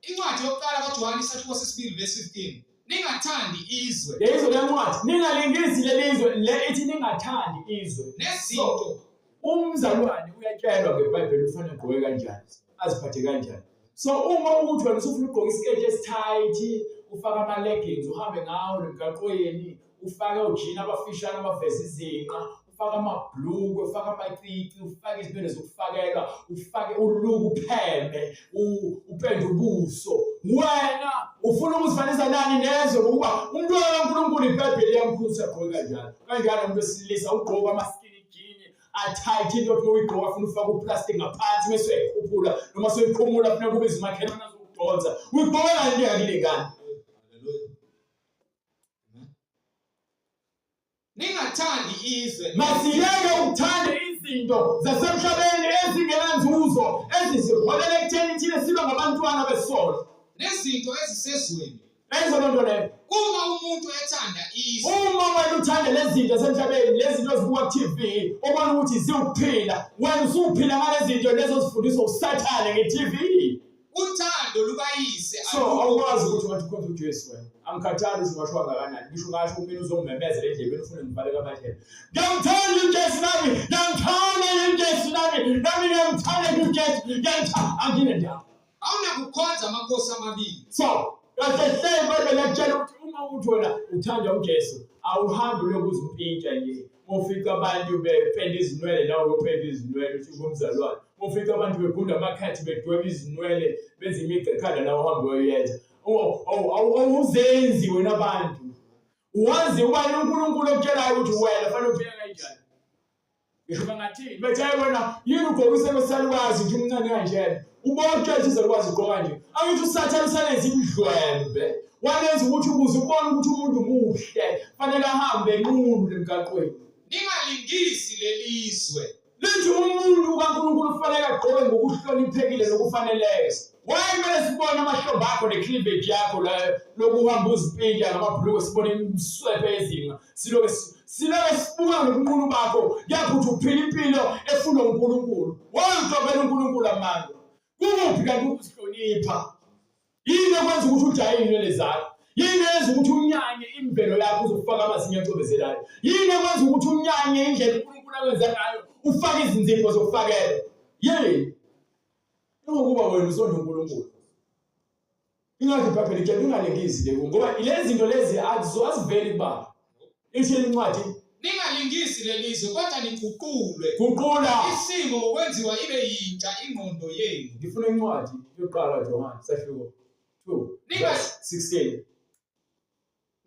Incwadi yokuqala kaJohane isahluko sesibili verse 15. Ningathandi izwe. Lezwe lencwadi ningalingisi lelizwe le ithi ningathandi izwe. Nezinto. Umzalwane uyatshelwa ngeBhayibheli ufanele agqoke kanjani, aziphathe kanjani. So uma ukuthi wena usufuna ukugqoka isiketi esithayithi, ufake ama-leggings uhambe ngawo emgaqweni, ufake ojini abafishane abaveza izinqa, ufake amabhlukwe, ufake amacici, ufake izinwele zokufakelwa, ufake uluku upheme, upende ubuso. Wena ufuna ukuzifanisa nani nezwe ngokuba umntwana kaNkulunkulu iBhayibheli liyamkhuza agqoke kanjalo. Kanjalo umuntu wesilisa ugqoka ama-skinny jean athayithi into yokuthi uyigqoka afuna ufake uplastic ngaphansi bese uyayikhuphula noma soyikhumula funeka ubize umakhelwane azokudonsa. Uyigqoka into engakulingani. Ningathandi izwe. Masiyeke ukuthanda izinto zasemhlabeni ezingenanzuzo ezisiholela ekutheni thina sibe ngabantwana besono. Nezinto ezisezweni. Enzo loo nto leyo. Uma umuntu ethanda izwe. Uma wena uthanda lezi zinto zasemhlabeni, lezi zinto ozibuka ku-TV, obona ukuthi ziwukuphila, wena usuphila ngalezi zinto lezo ozifundiswa uSathane nge-TV. Uthando lukayise So awukwazi ukuthi ungathi ukhonza uJesu wena. Angikhathali ukuthi ungasho kangakanani. Ngisho ungasho kumina uzongimemezela endlebeni ufune ngivaleke amadlebe. Ngiyamthanda uJesu nami, ngiyamthanda uJesu nami, nami ngiyamthanda uJesu, ngiyamthanda anginendaba. Awunakukhonza amakhosi amabili. So kahle hle iBhayibheli liyakutshela ukuthi uma uthi wena uthanda uJesu awuhambi uloku uzimpintsha nje. Ufica abantu bependa izinwele nawe uyopenda izinwele uthi ngumzalwane. Ufica abantu begunda amakhathi bedweba izinwele benza imigqa ekhanda nawe uhambe uyoyenza. Awuzenzi wena abantu. Wazi ubani uNkulunkulu okutshelayo ukuthi wena fanele uphile kanjani. Ngisho bangathini bethi hayi wena yini ugqoka iselo salukazi nje umncane kanjena. Ubona ukuthi izalukazi ugqoka nje. Angithi uSathane usalenza imidlwembe. Walenza ukuthi ukuze ubone ukuthi umuntu muhle fanele ahambe nqunu emgaqweni. Ningalingisi lelizwe. Lithi umuntu kaNkulunkulu kufanele agqoke ngokuhloniphekile nokufaneleyo. Why kumele sibone amahlombe akho ne-cleavage yakho la lokuhamba uzipintsha ngamabhulukwe sibone imiswephe yezinqa siloke siloke sibuka ngobunqunu bakho kuyaphi ukuthi uphila impilo efunwa uNkulunkulu. Why uxoxela uNkulunkulu amanga? Kukuphi kanti ukuzihlonipha? Yini ekwenza ukuthi ujaye iy'nwele zakho? Yini eyenza ukuthi unyanye imvelo yakho uzofaka amazinyo acwebezelayo? Yini ekwenza ukuthi unyanye indlela uNkulunkulu akwenza ngayo ufake izinzipho zokufakela? Yini? Ingokuba wena usonda uNkulunkulu. Ingakho iBhayibheli litshela ungalingisi le ngoba lezi zinto lezi aziveli kubaba. Ithi incwadi Ningalingisi lelizwe kodwa niguqulwe. Guqula isimo ngokwenziwa ibe yintsha ingqondo yenu. Ngifuna incwadi yokuqala Johane sahluko 2 verse 16.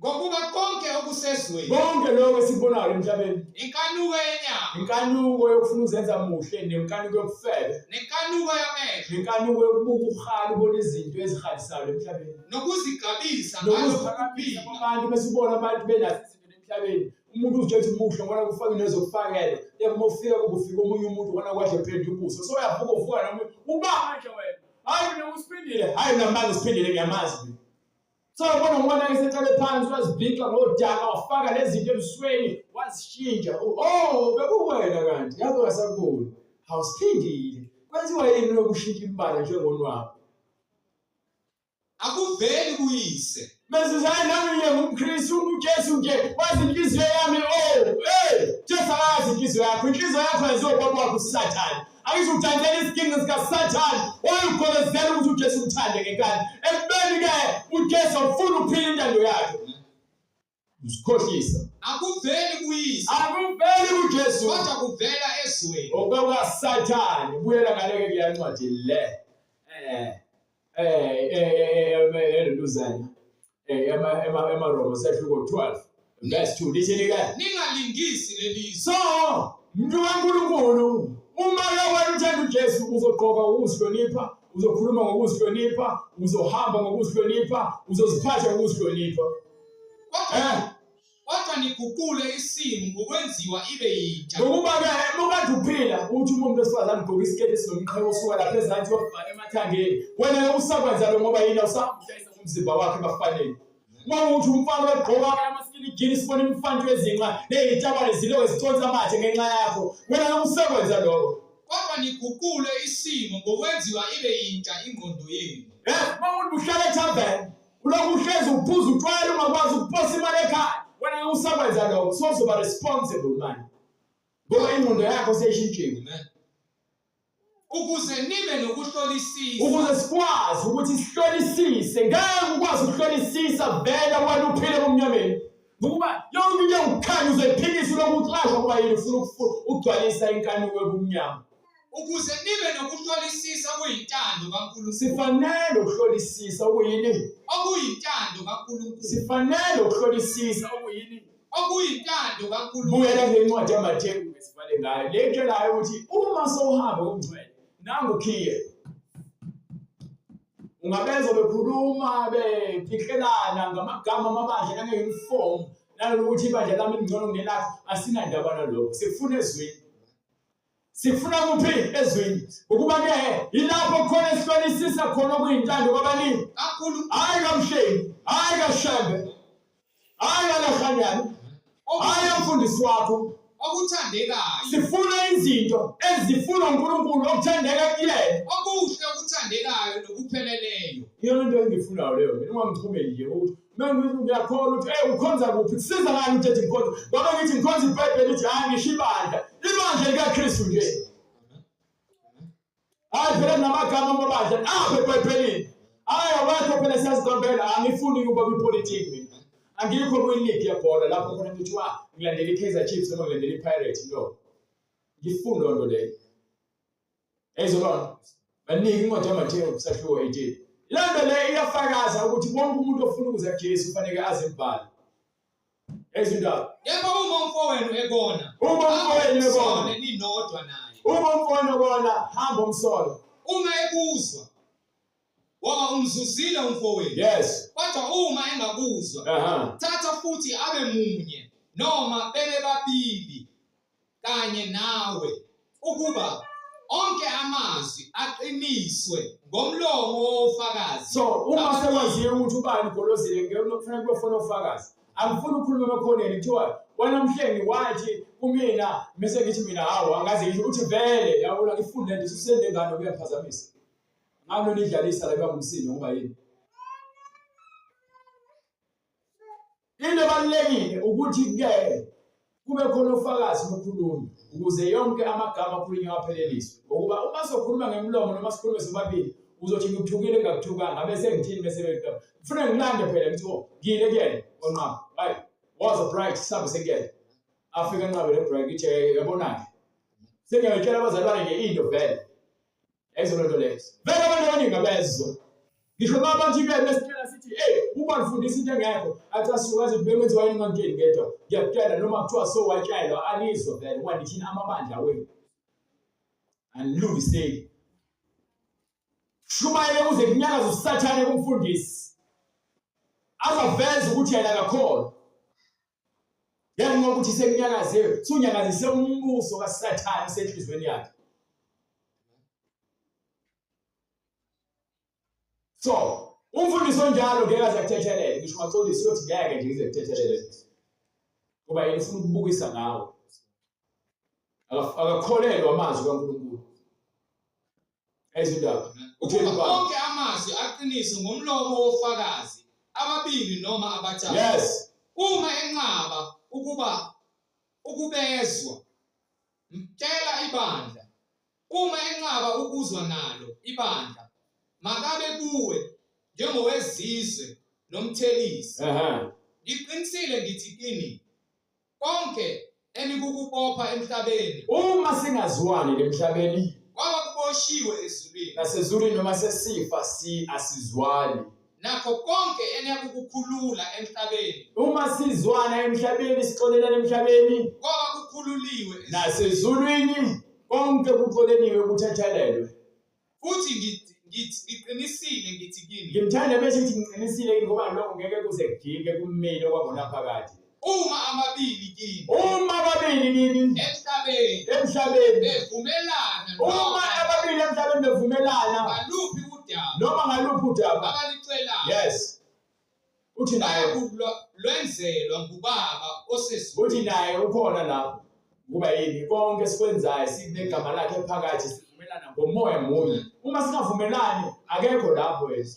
Ngokuba konke okusezweni, konke lokho esikubonayo emhlabeni, inkanuko yenyama, inkanuko yokufuna ukuzenza muhle, nenkanuko yobufebe, nenkanuko yamehlo, nenkanuko yokubuka ubuhali, ubona izinto ezihalisayo emhlabeni, nokuzigabisa nokuziphakamisa kwabantu, bese ubona abantu benazo izinto emhlabeni. Umuntu uzitshela ukuthi muhle ngoba kufaka into ezokufakela, yebo, uma ufika kubo ufika omunye umuntu ubona kwadle phendula ubuso, so uyavuka uvuka noma uba manje wena, hayi mina usiphindile, hayi mina manje usiphindile ngiyamazi mina. So ubona ngibona eseqale phansi wazibhixa ngodaka wafaka lezi zinto ebusweni wazishintsha. Oh, bekuwena kanti yabe wasakuboni. Awusiphindile. Kwenziwa yini lokushintsha imibala njengonwabu? Akuveli kuyise. Mezuzane nami nje ngumKristu uJesu nje wazi inhliziyo yami oh hey Jesu akazi inhliziyo yakho inhliziyo yakho yaziwa ubaba wakho uSathane Angizukudansela isiginci sikaSathane wayugolozela ukuthi uJesu umthande ngenkani. Ekubeni-ke uJesu awufuni ukuphila intando yakhe. Uzikhohlisa. Akuveli kuyise. Akuveli kuJesu. Kodwa kuvela ezweni. OkukaSathane. Buyela ngale-ke kuleya ncwadi le. Elentuzana. Ema sehluko 12 verse 2 lithini ke? Ningalingisi lelizwe. So, mntu kaNkulunkulu, uma ke wena uthanda uJesu uzogqoka ukuzihlonipha, uzokhuluma ngokuzihlonipha, uzohamba ngokuzihlonipha, uzoziphatha ngokuzihlonipha. Kodwa eh. Kodwa niguqule isimo ngokwenziwa ibe yintsha. Ngokuba-ke mukade uphila uthi uma umuntu wesifazane ugqoka isiketi esinomqheko osuka lapha ezansi yokuvala emathangeni wena-ke usakwenza lo ngoba yini awusamhlahisa ngomzimba wakhe ebafaneni. Uma ukuthi umfana wegqoka amaskini jini sibona imfantu yezinqa nezitabane zilokhu ziconsa amathe ngenxa yakho wena ke usakwenza lokho. Kodwa niguqule isimo ngokwenziwa ibe yintsha ingqondo yenu. Eh, uma umuntu uhlala ethaveni ulokhu uhlezi uphuza utshwala ungakwazi ukuposa imali ekhaya wena ngeke usakwenza lokho so uzoba responsible manje ngoba ingqondo yakho seyishintshiwe ukuze nibe nokuhlolisisa ukuze sikwazi ukuthi sihlolisise ngeke ukwazi ukuhlolisisa vele wena uphile ebumnyameni ngokuba yonke into ewukukhanya uzoyiphikisa ulokhu uxashwa ngoba yini ufuna ukugcwalisa inkanuko ebumnyama Ukuze nibe nokuhlolisisa okuyintando kaNkulunkulu. Sifanele ukuhlolisisa okuyini? Okuyintando kaNkulunkulu. Sifanele ukuhlolisisa okuyini? Okuyintando kaNkulunkulu. Buyela kule ncwadi yaMathewu esivale ngayo. Le tshelayo ukuthi uma sowuhamba ngokungcwele, nangu ukhiye. Ungabezwa bekhuluma bephikelana ngamagama amabandla nange-uniform nanokuthi ibandla lami lingcono kunelakho asinandaba nalokho. Sifuna ezwini. Sifuna kuphi ezwini? Ukuba ke yilapho khona esihlolisisa khona okuyintando kwabaningi. Kakhulu. Hayi kamshengi, hayi kashembe. Hayi kalahanyana. Hayi umfundisi wakho. Okuthandekayo. Sifuna izinto ezifunwa uNkulunkulu okuthandeka kuyena. Okuhle okuthandekayo nokupheleleyo. Iyona into engiyifunayo leyo mina ungangichumeli nje ukuthi Mengithi ngiyakholwa ukuthi hey ukhonza kuphi? Kusiza ngani ukuthi ethi ngikhonza? Ngoba ngithi ngikhonza iBhayibheli lithi hayi ngisho ibandla. Ibandla likaKristu nje. Hayi phela kunamagama amabandla apha eBhayibhelini. Hayi awekho phela siyaziqambela angifuni ukuba kwipolitiki mina. Angikho kwi-league yebhola lapho khona kuthiwa ngilandela i-Kaizer Chiefs noma ngilandela i-Pirates no. Ngifuni loo nto leyo. Eyizolona. Baningi incwadi yaMathewu sahluko 18. Le nto le iyafakaza ukuthi wonke umuntu ofuna ukuza kuJesu kufanele azi imibhalo. Ezindaba. Kepha uma umfowenu ekona, uma umfowenu ekona, ninodwa naye. Uma umfowenu ekona, hamba umsole. Uma ekuzwa, ngoba umzuzile umfowenu. Yes. Kodwa uma engakuzwa, thatha futhi abe munye noma bebe babili kanye nawe ukuba onke amazwi aqiniswe ngomlomo wofakazi. So uma sekwaziwe ukuthi ubani ugolozile ngeke kufanele kube ofakazi. Angifuni ukukhuluma emakhoneni kuthiwa wena mhlengi wathi kumina bese ngithi mina hawu angaze ngisho ukuthi vele yabona ngifunde nje susende ngane kuyaphazamisa. Ngalo nidlalisa la ngumsindo ngoba yini? Into ebalulekile ukuthi ke kube khona ufakazi bokhuluma ukuze yonke amagama akhulunywa apheleliswe ngokuba uma sokhuluma ngemlomo noma sikhulume sobabili uzothi ngikuthukile ngingakuthukanga bese ngithini bese beqaba ngifuna ngilande phela ngithi oh ngile kuyena onqaba hayi was a bright sihambe sekuyena afika enqabe le bright ngithi yabona-ke sengiyayitshela abazalwane nje into vele Yayizo lento leyo. Vele abantu abaningi abezwa. Ngisho uma abantu ke besitshela sithi hey uba ngifundisa into engekho athi asuka athi bekwenziwa yini ngangitsheli ngedwa. Ngiyakutshela noma kuthiwa so watshelwa anizwa vele ngoba nithini amabandla wenu. Anilungiseki. Shumayele kuze kunyakaze uSathane kumfundisi. Azaveza ukuthi yena akakholwa. Ngenxa yokuthi sekunyakaze, sunyakazise umbuso kaSathane usenhlizweni yakhe. So, umfundisi onjalo ngeke aze akuthethelele, ngisho ungaxolisa uyothi ngeke nje ngize kuthethelele. Ngoba yena ufuna ukubukisa ngawe. Akakholelwa amazwi kaNkulunkulu. Ezindaba. Ukuba onke amazwi aqiniswe ngomlomo wofakazi ababili noma abathathu. Yes. Uma enqaba ukuba ukubezwa, mtshela ibandla. Uma enqaba ukuzwa nalo ibandla, makabe kuwe njengowezizwe nomthelisi. Ngiqinisile ngithi kini, Konke enikukubopha emhlabeni. Uma singazwani lemhlabeni. Kwaba kuboshiwe ezulwini. Nasezulwini noma sesifa si asizwani. Nakho konke eniyakukukhulula emhlabeni. Uma sizwana emhlabeni sixolelana emhlabeni. Kwaba kukhululiwe ezulwini. Nasezulwini konke kuxoleliwe kuthethelelwe. Futhi ngithi ngithi ngiqinisile ngithi kini. Ngimthanda bese ngithi ngiqinisile kini ngoba lokho ngeke kuze kujike kumile okwangonaphakade. Uma ababili kini. Uma ababili kini. Emhlabeni. Emhlabeni. Bevumelana. Uma ababili emhlabeni bevumelana. Ngaluphi udaba. Noma ngaluphi udaba. Abalicelayo. Yes. Uthi naye lwenzelwa ngubaba osezulwini. Uthi naye ukhona lapho. Kuba yini konke esikwenzayo sinegama lakhe phakathi sivumelana ngomoya munye. Uma singavumelani akekho lapho yena.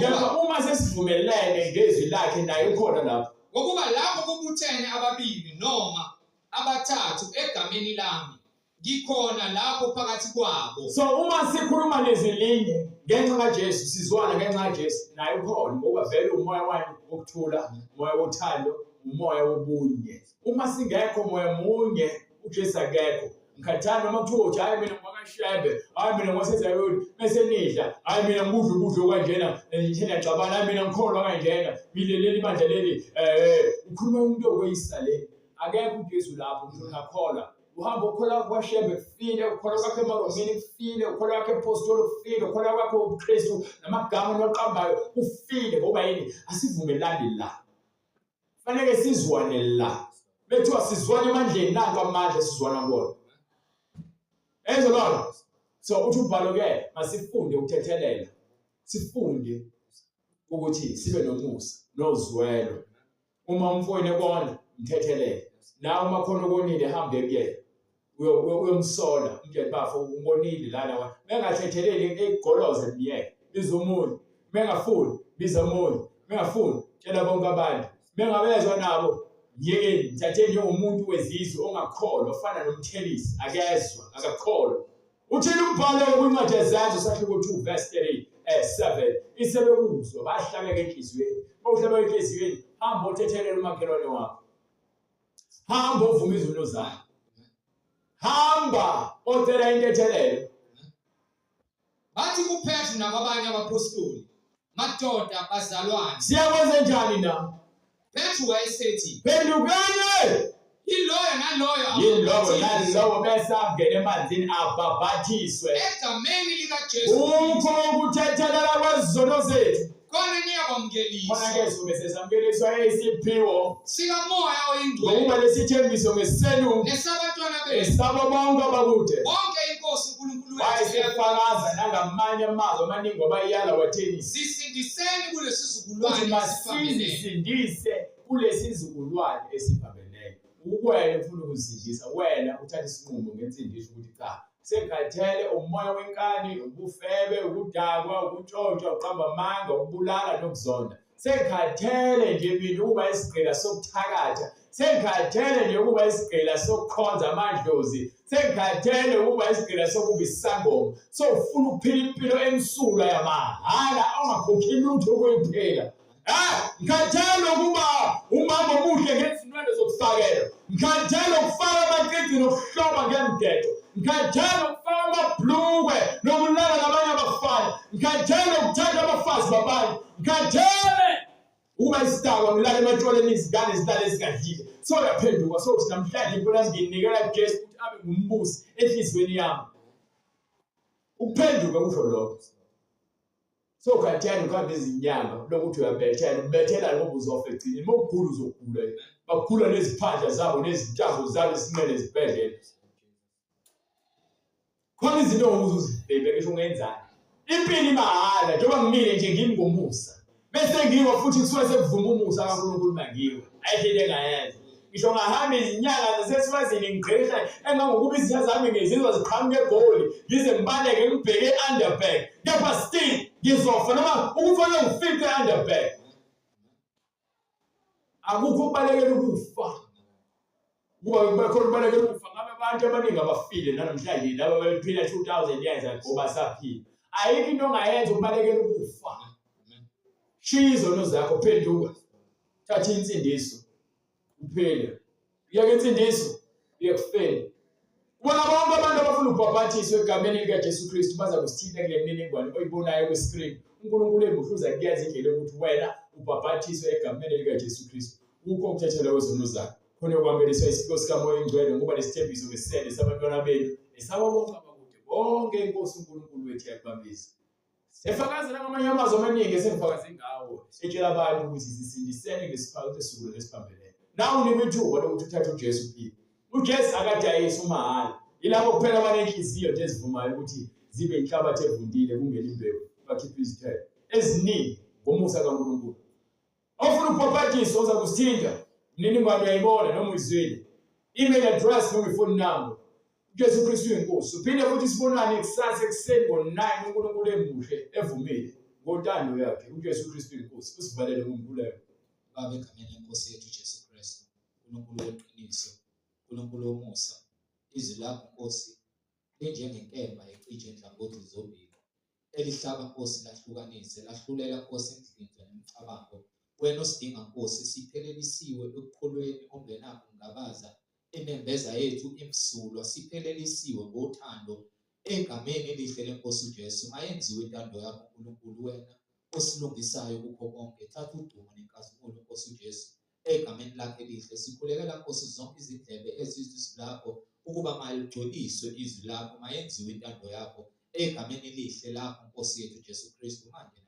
Kepha uma sesivumelene ngezwi lakhe naye ukhona lapho. Ngokuba lapho kubuthene ababili noma abathathu egameni lami ngikhona lapho phakathi kwabo. So uma sikhuluma lezwi linye ngenxa kaJesu sizwana ngenxa kaJesu naye ukhona ngoba vele umoya wani wokuthula, umoya wothando, umoya wobunye. Uma singekho moya munye uJesu akekho. Ngikhathana noma kuthiwa uthi hayi mina ngwakashembe, hayi mina ngwasezayoni, bese nidla, hayi mina ngikudla ukudla okanjena, ngiyaxabana, hayi mina ngikholwa kanjena, mina leli bandla leli ukhuluma umuntu okweyisa le. Akekho uJesu lapho ngisho ngakholwa. Uhamba ukholwa kwaShembe kufile, ukholwa kwakhe emaRomini kufile, ukholwa kwakhe ePostoli kufile, ukholwa kwakhe ubuKristu namagama oniwaqambayo kufile ngoba yini? Asivumelani la. Fanele sizwane la. Bethiwa sizwane emandleni nanku amandla esizwana kuwona. Ezwe lona. So uthi umbhalo ke masifunde ukuthethelela. Sifunde ukuthi sibe nomusa nozwelo. Uma umfowenu ekona, mthethelele. Nawe uma khona okonile hambe kuyena. Uyomsola umtshele bafo ungonile lana wa. Mengathetheleli egoloze myeke. Biza omunye. Mengafuni biza omunye. Mengafuni tshela bonke abantu. Mengabezwa nabo myekeni mthatheni njengomuntu wezizwe ongakholwa ofana nomthelisi akezwa akakholwa. Uthini umbhalo kwincwadi yeZenzo sahluko 2 verse 3 7 isebekuzwa bahlabeka enhliziyweni. Bawuhlabeka enhliziyweni hamba othethelela umakhelwane wakho. Hamba ovuma izono zakho. Hamba ocela intethelelo. Bathi kuPetru nakwabanye abaphostoli, Madoda, bazalwane, Siyakwenze njani na? Petru wayesethi, Phendukani! Yiloyo naloyo Yilowo abhabhathiswe nalowo bese angena emanzini abhabhathiswe. egameni likaJesu Kukho ukuthethelela kwezono zethu. Khona niyakwamukeliswa. Khona ke sobe sesamukeliswa isiphiwo sikaMoya oyiNgcwele. Ngokuba lesithembiso ngesenu nesabantwana bethu. Esabo bonke abakude. Bonke inkosi uNkulunkulu wethu Wayesefakaza nangamanye amazwi amaningi wabayala wathini? Sisindiseni kulesizukulwane Uthi esiphambeneyo. masizisindise kulesizukulwane esiphambeneyo. Ukwena ufuna ukuzisindisa wena uthatha isinqumo ngensindiso ukuthi cha sengikhathele umoya wenkani, ubufebe, ukudakwa, ukuntshontsha, ukuqamba amanga, ukubulala nokuzonda. Sengikhathele nje mina ukuba isigqila sokuthakatha. Sengikhathele nje ukuba isigqila sokukhonza amadlozi. Sengikhathele ukuba isigqila sokuba isangoma. So ufuna ukuphila impilo emsulwa yamahhala ongakhokhi lutho ukuyiphila. Ngikhathele ukuba umama omuhle ngezinwele zokufakela. Ngikhathele ukufaka amacici nokuhloba ngemgedo. Ngikhathele ukufaka amabhlukwe nokulala nabanye abafana. Ngikhathele ukuthatha abafazi babantu. Ngikhathele ukuba isidakwa ngilale ematshwaleni izingane zilale zingadlile. So uyaphenduka so uthi namhlanje impilo yami ngiyinikela kuJesu ukuthi abe ngumbusi enhliziyweni yami. Ukuphenduka kusho lokho. So khathiyani ukuhamba izinyanga lokuthi uyabethela ubethela ngoba uzofa egcineni uma ugula uzogula bagula neziphandla zabo nezintambo zabo esinqele ezibhedlela khona izinto onguze uzibhebe ngisho ungenzani impilo imahhala njengoba ngimile nje ngimi ngomusa bese ngiwa futhi kusuke sekuvuma umusa kaNkulunkulu mangiwe ayikho into engayenza ngisho ngahamba izinyanga zaseswazini ngigqishe engangokuba izitha zami ngizizwa ziqhamuka egoli ngize ngibaleke ngibheke e-underberg kepha still ngizofa noma ukufanele ngifice e-underberg akukho ukubalekela ukufa kuba bekhona ukubalekela ukufa ngabe abantu abaningi abafile nanamhlanje laba bephila 2000 years ago basaphila ayikho into ongayenza ukubalekela ukufa shiya izono zakho phenduka thatha insindiso uphele uyeke insindiso uye kufeni kubona bonke abantu abafuna ukubhabhathiswa egameni likaJesu Kristu baza kusithinta kule mininingwane oyibonayo kwi-screen uNkulunkulu emuhle uza kuyenza indlela yokuthi wena ubhabhathiswe egameni likaJesu Kristu kukho ukuthethelwa kwezono zakho khona ukwambeliswa isiphiwo sikaMoya oyiNgcwele ngoba lesithembiso ngesele sabantwana benu esabo bonke abakude bonke inkosi uNkulunkulu wethu yakubambisa. Efakaza ngamanye amazwi amaningi esengifakaze ngawo, etshela abantu ukuthi sisindisene ngesiphambi sesuku lesiphambenene. Nawe unikwa ithuba lokuthi uthathe uJesu uphile. UJesu akadayisi umahhala. Yilabo kuphela abanenhliziyo nje ezivumayo ukuthi zibe inhlabathi evundile kungena imbewu bakhiphe izithelo eziningi ngomusa kaNkulunkulu. Ofuna ukubhabhadiswa uza kusithinta. Imininingwane uyayibona noma uyizwile. Email address noma ifoni number. UJesu Kristu uyinkosi. Uphinde futhi sibonane kusasa ekuseni ngo-9 uNkulunkulu emuhle evumile ngontando yakhe. UJesu Kristu uyinkosi. Usivalele ngomkhuleko. Baba egameni lenkosi yethu uJesu Kristu, uNkulunkulu weqiniso, uNkulunkulu womusa, izwi lakho Nkosi linjengenkemba ecija inhlangothi zombili, elihlaba Nkosi lahlukanise, lahlulela Nkosi imihlinzo nemicabango. Wena osidinga Nkosi, siphelelisiwe ekukholweni ongenakho ukungabaza, inembeza yethu imsulwa, siphelelisiwe ngothando egameni elihle lenkosi uJesu. Mayenziwe intando yakho uNkulunkulu, wena osilungisayo kukho konke. Thatha udumo nenkazimulo Nkosi uJesu egameni lakhe elihle. Sikhulekela Nkosi zonke izindlebe ezizwa izwi lakho ukuba maligcweliswe izwi lakho, mayenziwe intando yakho egameni elihle lakho Nkosi yethu Jesu Kristu manje.